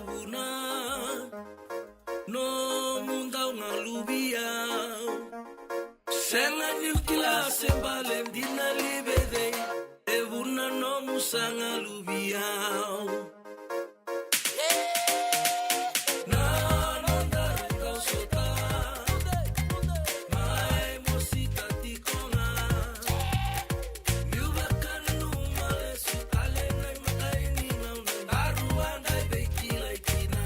Vuna nomu dau galuvi au. Sega niu kila se bale dina li vei cei e vuna nomu sa galuvi au. Na nodaru kau sota mai mosita tiko ga. Niu vakananuma lesu tale na imatai ni gauna daru a qai veikilai kina.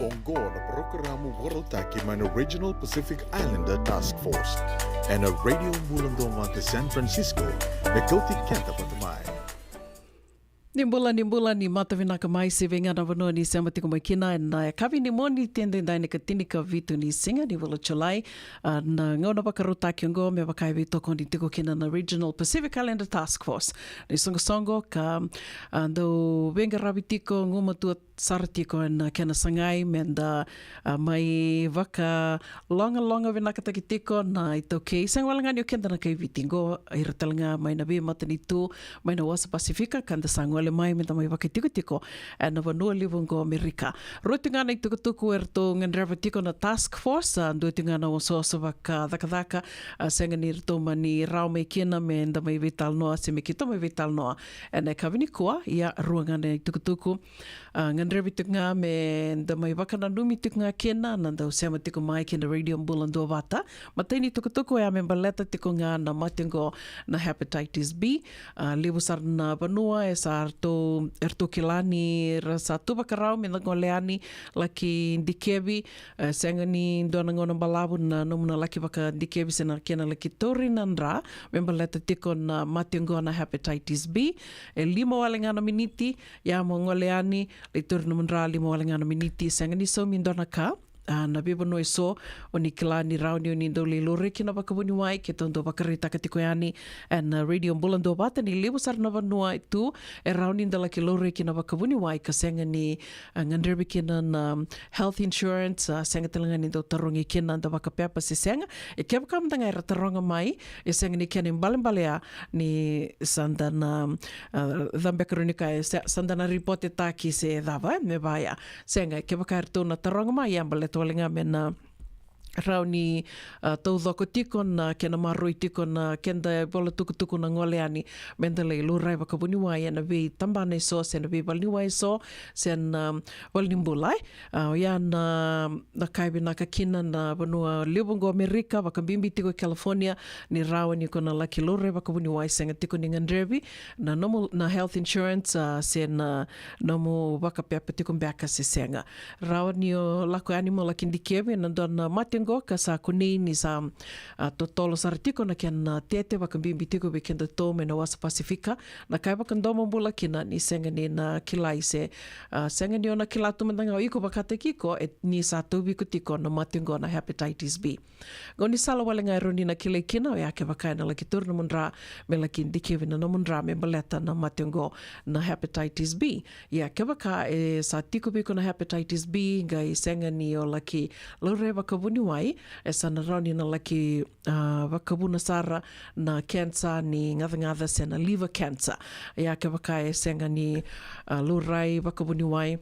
Oqo na parokaramu vakarautaki mai na Regional Pacific Islander Task Force ena Radio Bula Domo e San Francisco, me kauti keda vata mai. Ni bula, ni bula, ni mata vinaka mai se vei ga na vanua ni sema tiko mai kina ena yakavi ni Moniti edaidai, na ika tinikavitu ni siga ni vula Julai. A, na gauna vakarautaki oqo me vaka e veitokoni tiko kina na Regional Pacific Islander Task Force. Na isoqosoqo ka, a, dau veiqaravi tiko, gumatua sara tiko ena kena sagai me da, a, mai vakalogaloga vinakataki tiko na iTaukei, sega wale ga ni o keda na kai Viti qo, ira tale ga mai na veimatanitu mai na wasa Pasifika ka da sa gole Gole mai me da mai vakaitikotiko ena vanua levu oqo Amerika. Rua tiko ga na itukutuku eratou gadreva tiko na task force, a, dua tiko ga na osooso vakacakacaka, a, sega ni ratou mani rawa mai kina me da mai veitalanoa se me keitou mai veitalanoa ena yakavi nikua. Ia, rua ga na itukutuku, a, gadrevi tiko ga me da mai vakananumi tiko ga kina na dau sema tiko mai kina Radio Bula Duavata. Matai ni tukutuku oya me baleta tiko ga na mate oqo na hepatitis B. A, levu sara na vanua e sa ratou, eratou kila ni ra sa tu vakarau me da gole yani laki dikevi. E sega ni dua na gauna balavu na nomu na laki vakadikevi se na kena laki tauri na dra me baleta tiko na mate oqo na hepatitis B. E lima wale ga na miniti, ia mo gole yani, lai tauri nomu dra, lima wale ga na miniti, sega ni saumi dua na ka. A, na veivanua eso o ni kila ni rawa ni o ni dau lai laurai kina vakavuniwai, keitou dau vakaraitaka tiko yani ena Radio Bula Duavata ni levu sara na vanua e tu e rawa ni da laki laurai kina vakavuniwai ka sega ni, a, gadrevi kina na health insurance, a, sega tale ga ni dau tarogi kina da vakapepa se sega. E kevaka mada ga era taroga mai, e sega ni kena ibalebale ya ni sa da na, a, cabeka rau ni ka e sa, sa da na ripotetaki se cava, e, me vaya. Sega, kevaka eratou na taroga mai, ia baleta wale ga me na rawa ni, a, taucoko tiko na kena maroroi tiko na keda ivola tukutuku na gole yani me da lai laurai vakavuniwai ena veitabana eso se na veivaleniwai eso se na, um, valenibula, e. A, oya na, na ka e vinaka kina na vanua levu oqo Amerika, vakabibi tiko e California, ni rawa ni ko na laki laurai vakavuniwai, sega tiko ni gadrevi na nomu na health insurance, a, se na nomu vakapepa tiko beka se sega. Rawa ni o lako yani mo laki dikevi ena dua na mate oqo ka sa kunei ni sa, a, totolo sara tiko na kena tete, vakabibi tiko vei kedatou mai na wasa Pasifika. Na ka e vakadomobula kina ni sega ni na kilai se, a, sega ni o na kila tu mada ga o iko vakataki iko, e, ni sa tauvi iko tiko na mate oqo na hepatitis B. Gaunisala wale ga e rawa ni na kilai kina oya kevaka ena laki tauri nomu dra me laki dikevi na nomu dra me baleta na mate oqo na hepatitis B. Ia kevaka e sa tiko vei iko na hepatitis B qai sega ni o laki laurai vakavuniwai, e sa na rawa ni na laki, a, vakavuna sara na kensa ni gacagaca se na liver cancer. Ia kevaka e sega ni, a, laurai vakavuniwai,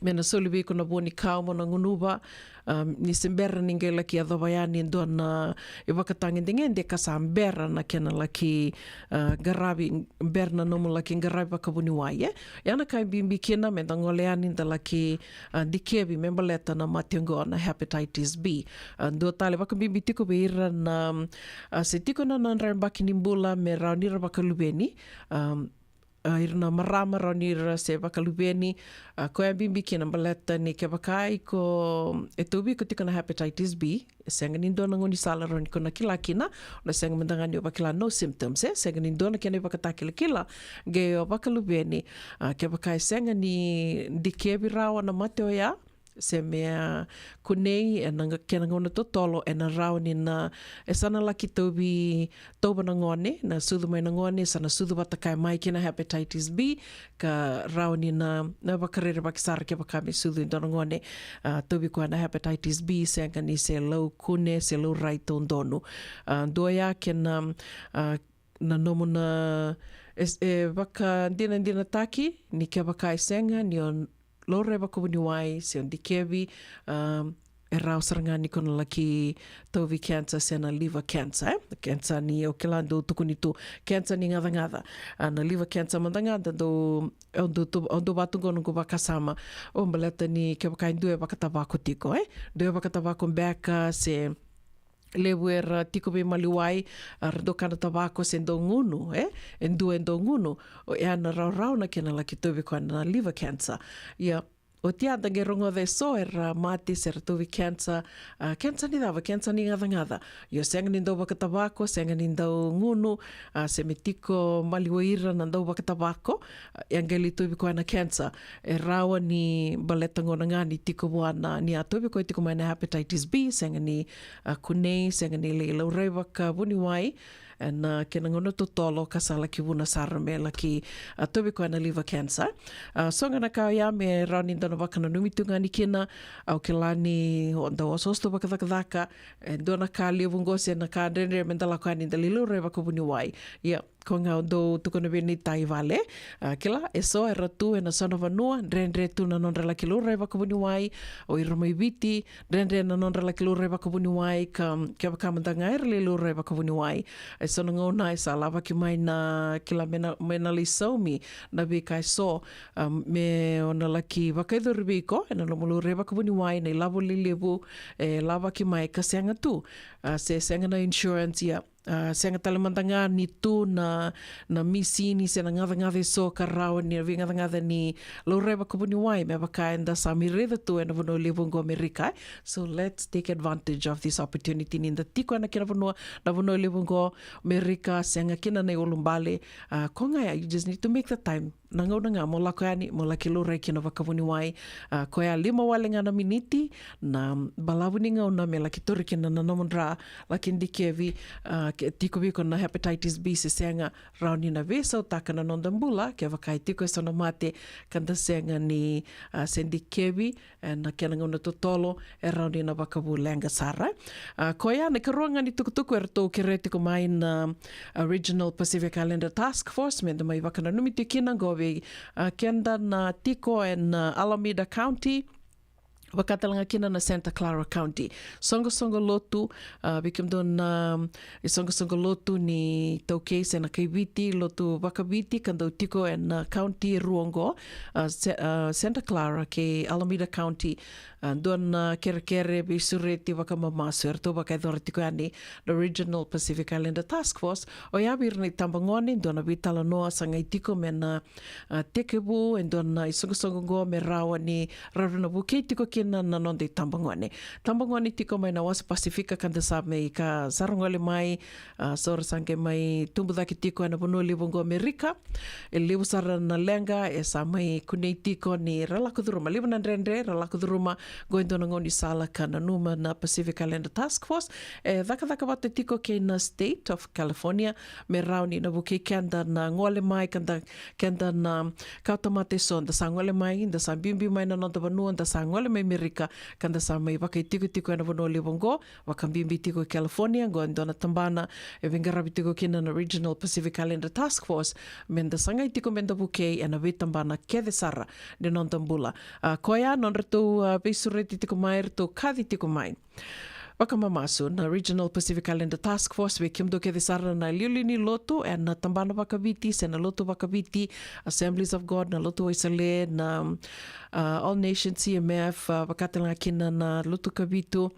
me na soli vei iko na vuanikau mo na gunuva, a, ni se bera ni qai laki yacova yani e dua na ivakatagedegede ka sa bera na kena laki, a, qaravi, bera na nomu laki qaravi vakavuniwai, e. Ia na ka e bibi kina me da gole yani da laki, a, dikevi me baleta na mate oqo na hepatitis B. A, dua tale vakabibi tiko vei ira na, a, se tiko na nodra yabaki ni bula me rawa ni ra vakaluveni, a, a, ira na marama rawa ni ra se vakaluveni. A, koya bibi kina baleta ni kevaka iko e tauvi iko tiko na hepatitis B, e sega ni dua na gaunisala rawa ni ko na kila kina, na sega mada ga ni o vakila no symptoms, e sega ni dua na kena ivakatakilakila qai o vakaluveni. A, kevaka e sega ni dikevi rawa na mate oya, se me, a, kunei ena ga-, kena gauna totolo, ena rawa ni na, e sa na laki tauvi, tauva na gone, na sucu mai na gone, sa na sucu vata kaya mai kina hepatitis B, ka rawa ni na, na vakarerevaki sara kevaka me sucu e dua na gone, a, tauvi koya na hepatitis B, sega ni se lau kune, se laurai taudonu. A, dua ya kena, a, na nomu na, e, e vakadinadinataki ni kevaka e sega ni o laurai vakavuniwai se o dikevi, um, e rawa sara ga ni ko na laki tauvi kensa se na liver cancer, e? Kensa ni o kila dau tukuni tu, kensa ni gacagaca. A, na liver cancer mada ga da dau, au dau tu, au dau vatuqo noqu vakasama. O baleta ni kevaka e dua e vakatavako tiko, e? Dua e vakatavako beka se levu era tiko veimaliwai, a, ra dau kana tavako se dau gunu, e? E dua e dau gunu, o, e na rawarawa na kena laki tauvi koya na liver cancer. Ia, oti ya da qai rogoca eso era mate se ra tauvi cancer, a, cancer ni cava, cancer ni gacagaca. Io, sega ni dau vakatavako, sega ni dau gunu, a, se me tiko maliwai ira na dau vakatavako, a, e qai lai tauvi koya na cancer. E rawa ni baleta gona ga ni tiko vua na, ni a tauvi koya tiko mai na hepatitis B, sega ni, a, kunei, sega ni lai laurai vakavuniwai, e na kena gauna totolo ka sa laki vuna sara me laki, a, tauvi koya na liver cancer. A, so ga na ka oya me rawa ni da na vakananumi tu ga ni kina, au kila ni o da osooso tu vakacakacaka, e dua na ka levu qo se na ka dredre me da lako yani da lai laurai vakavuniwai. Ia, Ko ga o dou tukuna vei ni tai vale. A, kila, e so era tu ena so na vanua, dredre tu na nodra laki laurai vakavuniwai, o ira mai Viti, dredre na nodra laki laurai vakavuniwai, ka, kevaka mada ga era lai laurai vakavuniwai. E so na gauna e sa lavaki mai na kila me na, me na lai saumi na veika e so, a, me o na laki vakayacori vei iko, ena nomu laurai vakavuniwai, na ilavo lelevu, e lavaki mai ka sega tu, a, se sega na insurance ia. A, sega tale mada ga ni tu na, na misini se na gacagaca e so ka rawa ni, na veigacagaca ni laurai vakavuniwai me vaka eda sa mai raica tu ena vanua levu oqo Amerika. So let's take advantage of this opportunity ni da tiko ena kena vanua, na vanua levu oqo Amerika, sega kina na iulubale. A, ko ga ya, you just need to make the time. Na gauna ga mo lako yani, mo laki laurai kina vakavuniwai. A, koya lima wale ga na miniti, na balavu ni gauna me laki tauri kina na nomu dra, laki dikevi, a, ke tiko vei iko na hepatitis B se sega, rawa ni na veisautaka na noda bula, kevaka e tiko e so na mate, ka da sega ni, a, se dikevi, ena kena gauna totolo, e rawa ni na vakavu leqa sara. A, koya na ikarua ga ni tukutuku eratou kerea tiko mai na, a, Regional Pacific Islander Task Force, me da mai vakananumi tiko kina qo vei, a, keda na tiko ena, a, Alameda County, vaka tale ga kina na Santa Clara County. Soqosoqo lotu, a, vei kemudou na, a, isoqosoqo lotu ni taukei se na kai Viti, lotu vakaviti ka dau tiko ena, a, county e rua oqo, a, Se-, a, Santa Clara kei Alameda County. A, dua na kerekere veisureti vakamamasu eratou vakayacora tiko yani na Regional Pacific Islander Task Force. Oya vei ira na itabagone, dua na veitalanoa sa qai tiko me na, a, tekivu e dua na isoqosoqo oqo me rawa ni ra na vukei tiko kina na noda itabagone. Tabagone tiko mai na wasa Pasifika ka da sa mai ka sa ra gole mai, a, so ra sa qai mai tubu cake tiko ena vanua levu oqo Amerika. E levu sara na leqa e sa mai kunei tiko ni ra lako curuma. Levu na dredre ra lako curuma. Qo e dua na gaunisala ka nanuma na Pacific Islander Task Force. E cakacaka vata tiko kei na State of California me rawa ni na vukei keda na gole mai ka da, keda na kawatamata e so da sa gole mai, da sa biubiu mai na noda vanua, da sa gole mai Amerika, ka da sa mai vakaitikotiko ena vanua levu oqo, vakabibi tiko e California, qo e dua na tabana e veiqaravi tiko kina na Regional Pacific Islander Task Force, me da sagai tiko me da vukei ena veitabana kece sara ni noda bula. A, koya nodratou, a, veisureti tiko mai, ratou kaci tiko mai vakamamasu na Regional Pacific Islander Task Force vei kemudou kece sara na iliuliu ni lotu ena tabana vakaviti se na lotu vakaviti, Assemblies of God, na lotu Wesele, na, a, All Nations C M F, a, vaka tale ga kina na lotu Kavitu.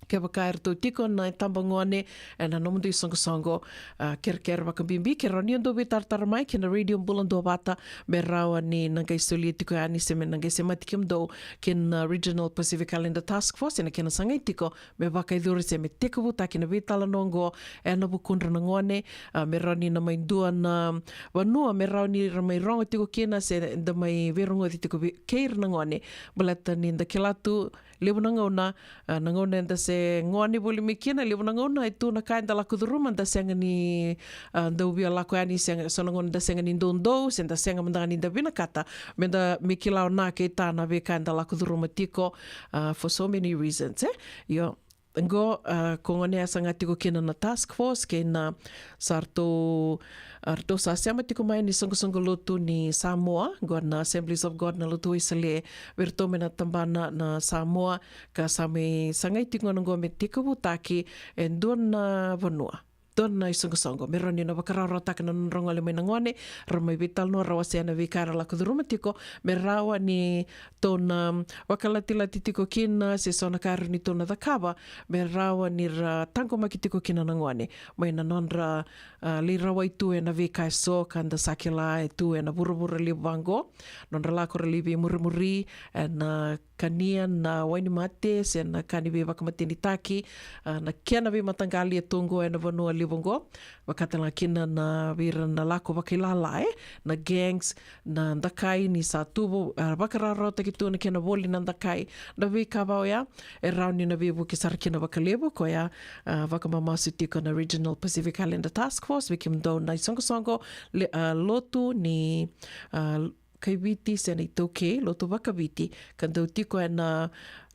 Kevaka eratou tiko na itabagone ena nomudou isoqosoqo, a, kerekere vakabibi ke rawa ni o dou veitaratara mai kei na Radio Bula Duavata me rawa ni na qai solia tiko yani se me na qai semati kemudou kei na Regional Pacific Islander Task Force ena kena sagai tiko me vakayacori se me tekivutaki na veitalanoa oqo ena vukudra na gone, a, me rawa ni na mai dua na vanua me rawa ni ra mai rogo tiko kina se da mai veirogoci tiko vei, kei ira na gone. Baleta ni da kila tu levu na gauna, a, na gauna eda se gone voli mai kina, levu na gauna e tu na ka eda lako curuma, da sega ni, a, dau via lako yani, sega, so na gauna da sega ni doudou, se da sega mada ga ni da vinakata me da, me kila o na kei ta na veika eda lako curuma tiko, a, for so many reasons, e? Io. Qo, a, ko gone e saga tiko kina na task force kei na sa ratou, a, ratou sa sema tiko mai ni soqosoqo lotu ni Samoa, qo na Assemblies of God, na lotu Wesele, vei ratou mai na tabana na Samoa, ka sa mai sagai tiko gona qo me tekivutaki e dua na vanua, dua na isoqosoqo me rawa ni na vakarawarawataka na nodra gole mai na gone, ra mai veitalanoa, ra wasea na veika era lako curuma tiko, me rawa ni tou na vakalatilati tiko kina se so na ka e rawa ni tou na cakava me rawa ni ra taqomaki tiko kina na gone mai na nodra, a, lai rawai tu ena veika e so ka da sa kila e tu ena vuravura levu vaqo. Nodra lako ra lai veimurimuri ena kania na wainimate se na ka ni veivakamatenitaki, a, na kena veimataqali e tu qo ena vanua levu qo. Vaka tale ga kina na vei ira na lako vakailala, e, na gangs, na dakai ni sa tu vo-, a, vakarawarawataki tu na kena voli na dakai. Na veika va oya e rawa ni na veivuke sara kina vakalevu, koya, a, vakamamasu tiko na Regional Pacific Islander Task Force vei kemudou na isoqosoqo le-, a, lotu ni, a, kai Viti se na iTaukei, lotu vakaviti, ka dau tiko ena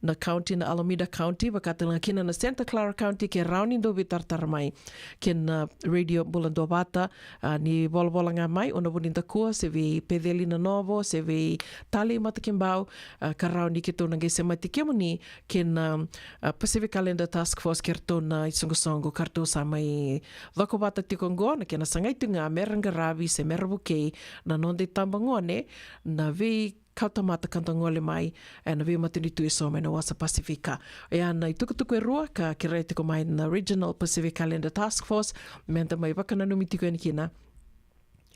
na county na Alameda County, vaka tale ga kina na Santa Clara County, ke rawa ni dou veitaratara mai kei na Radio Bula Duavata. A, ni volavola ga mai o na vuni dakua se vei Peceli Nanovo se vei Tali Matakibau, a, ka rawa ni keitou na qai semati kemuni kei na, a, Pacific Islander Task Force, kei ratou na isoqosoqo ka ratou sa mai cokovata tiko oqo, na kena sagai tu ga me ra qaravi se me ra vukei na noda itabagone na veikautamata ka da gole mai ena veimatanitu eso mai na wasa Pasifika. Oya na itukutuku e rua ka kerea tiko mai na Regional Pacific Islander Task Force me da mai vakananumi tiko yani kina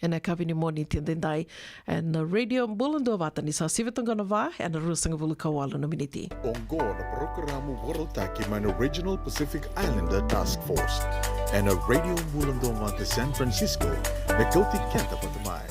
ena yakavi ni Moniti edaidai ena Radio Bula Duavata, ni sa sivi toka na va ena ruasagavulu ka walu na miniti. Oqo na parokaramu vakarautaki mai na Regional Pacific Islander Task Force ena Radio Bula Duavata San Francisco, me kauti keda vata mai.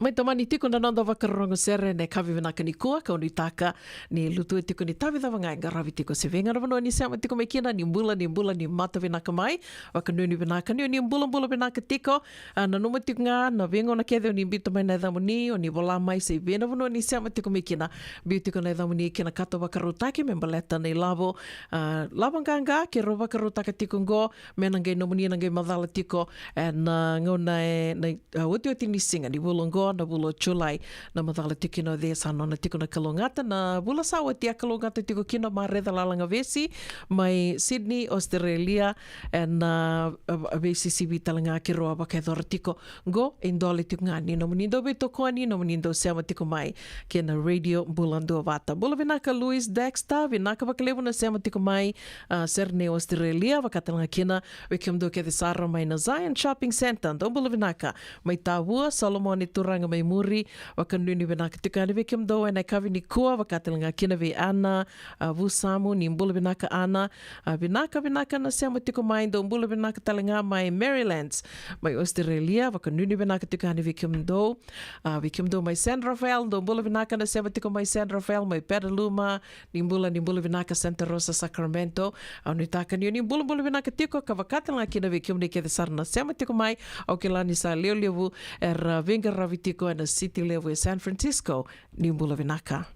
Mai tomani tiko na noda vakarorogo sere ena yakavi vinaka nikua, kau nuitaka ni lutu e tiko ni tavi cava ga e qaravi tiko se vei ga na vanua ni sema tiko mai kina, ni bula, ni bula, ni mata vinaka mai. Vakanuinui vinaka ni o ni bulabula vinaka tiko. A, nanuma tiko ga na veigauna kece o ni biuta mai na yacamuni, o ni vola mai se vei na vanua ni sema tiko mai kina. Biu tiko na yacamuni kei na kato vakarautaki me baleta na ilavo, a, lavo qaqa keirau vakarautaka tiko oqo, me na qai nomuni na qai macala tiko ena, a, gauna e, na, a, otioti ni siga ni vula oqo, na vula o Julai. Na macala tiko kina o cei sa nona tiko na kalougata, na vula sa oti a kalougata tiko kina o Mareca Lalagavesi mai Sydney, Australia, ena, a, a, veisisivi tale ga keirau a vakayacora tiko. Oqo e dole tiko ga ni nomuni dau veitokoni, nomuni dau sema tiko mai kei na Radio Bula Duavata. Bula vinaka Louis Dexter, vinaka vakalevu na sema tiko mai, a, Sydney, Australia, vaka tale ga kina vei kemudou kece sara mai na Zion Shopping Centre, dou bula vinaka. Mai Tavua, Solomone Turaga mai Muri, vakanuinui vinaka tiko yani vei kemudou ena yakavi nikua, vaka tale ga kina vei Ana, a, Vusamu, ni bula vinaka Ana. A, vinaka, vinaka na sema tiko mai, dou bula vinaka tale ga mai Maryland, mai Australia, vakanuinui vinaka tiko yani vei kemudou. A, vei kemudou mai San Rafael, dou bula vinaka na sema tiko mai San Rafael, mai Petaluma, ni bula, ni bula vinaka Santa Rosa, Sacramento. Au nuitaka ni o ni bulabula vinaka tiko, ka vaka tale ga kina vei kemuni kece sara na sema tiko mai. Au kila ni sa levulevu era veiqaravi tiko ena city levu e San Francisco. Ni bula vinaka.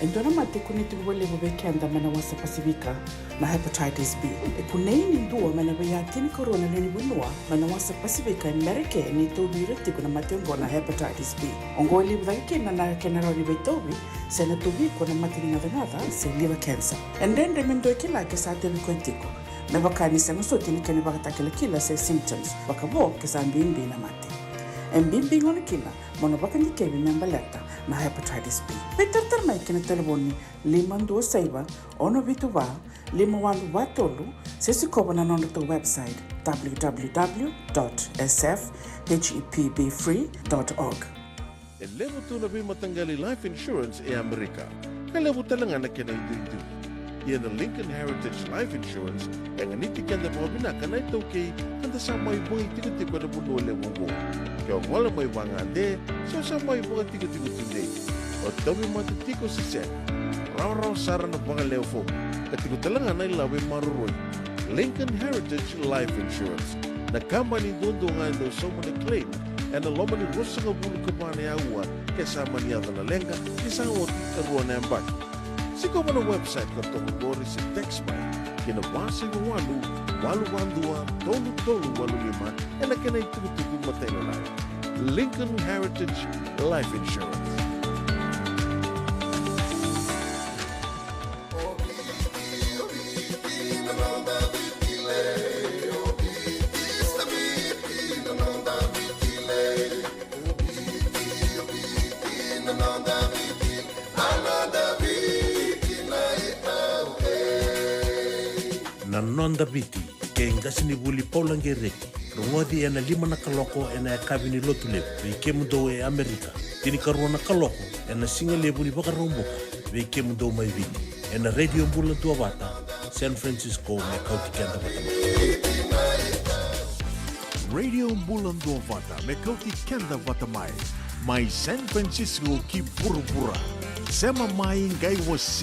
E dua na mate e kunei tiko vakalevu vei keda mai na wasa Pasifika na hepatitis B. E kunei ni dua mai na veiya tinikarua na lewe ni vanua mai na wasa Pasifika e Merika e tauvi ira tiko na mate oqo na hepatitis B. Oqo e levu cake kina na kena rawa ni veitauvi se na tauvi iko na mate ni gacagaca se liver cancer. E dredre me dua e kila ke sa tauvi koya tiko. Me vaka ni sega soti na kena ivakatakilakila se symptoms, vakavo ke sa bibi na mate. E bibi gona kina mo na vakadikevi me baleta na hepatitis B. Veitaratara mai ki na talevoni lima dua saiva, ono vitu va, lima walu va tolu, se sikova na nodratou website, w w w dot s f h e p b free dot org. E levu tu na veimataqali life insurance e Amerika, ka levu tale ga na kena iduidui. Ia na Lincoln Heritage Life Insurance e ganiti keda vakavinaka na iTaukei, ka da sa mai vakaitikotiko ena vanua levu oqo. Ke o gole mai vagade se o sa mai vakatikotiko tudei, o tauvimate tiko se sega, rawarawa sara na vakalewe fomu, ka tiko tale ga na ilavo e maroroi. Lincoln Heritage Life Insurance, na kabani duadua ga e dau sauma na claim ena loma ni ruasagavulu ka va na aua ke sa mani yaco na leqa ke sa oti e rua na yabaki. Sikova na website ka toka qori se text mai ki na va saiva walu, walu va dua, tolu tolu walu lima ena kena itukutuku matailalai. Lincoln Heritage Life Insurance. Na Noda Viti, kei qasenivuli Paula Gereti. Rogoci ena lima na kaloko ena yakavi ni Lotulevu vei kemudou e Amerika, tinikarua na kaloko ena sigalevu ni Vakaraubuka vei kemudou mai Viti, ena Radio Bula Duavata, San Francisco, me kauti keda vata mai. Radio Bula Duavata me kauti keda vata mai, mai San Francisco ki vuravura. Sema mai, qai wasea.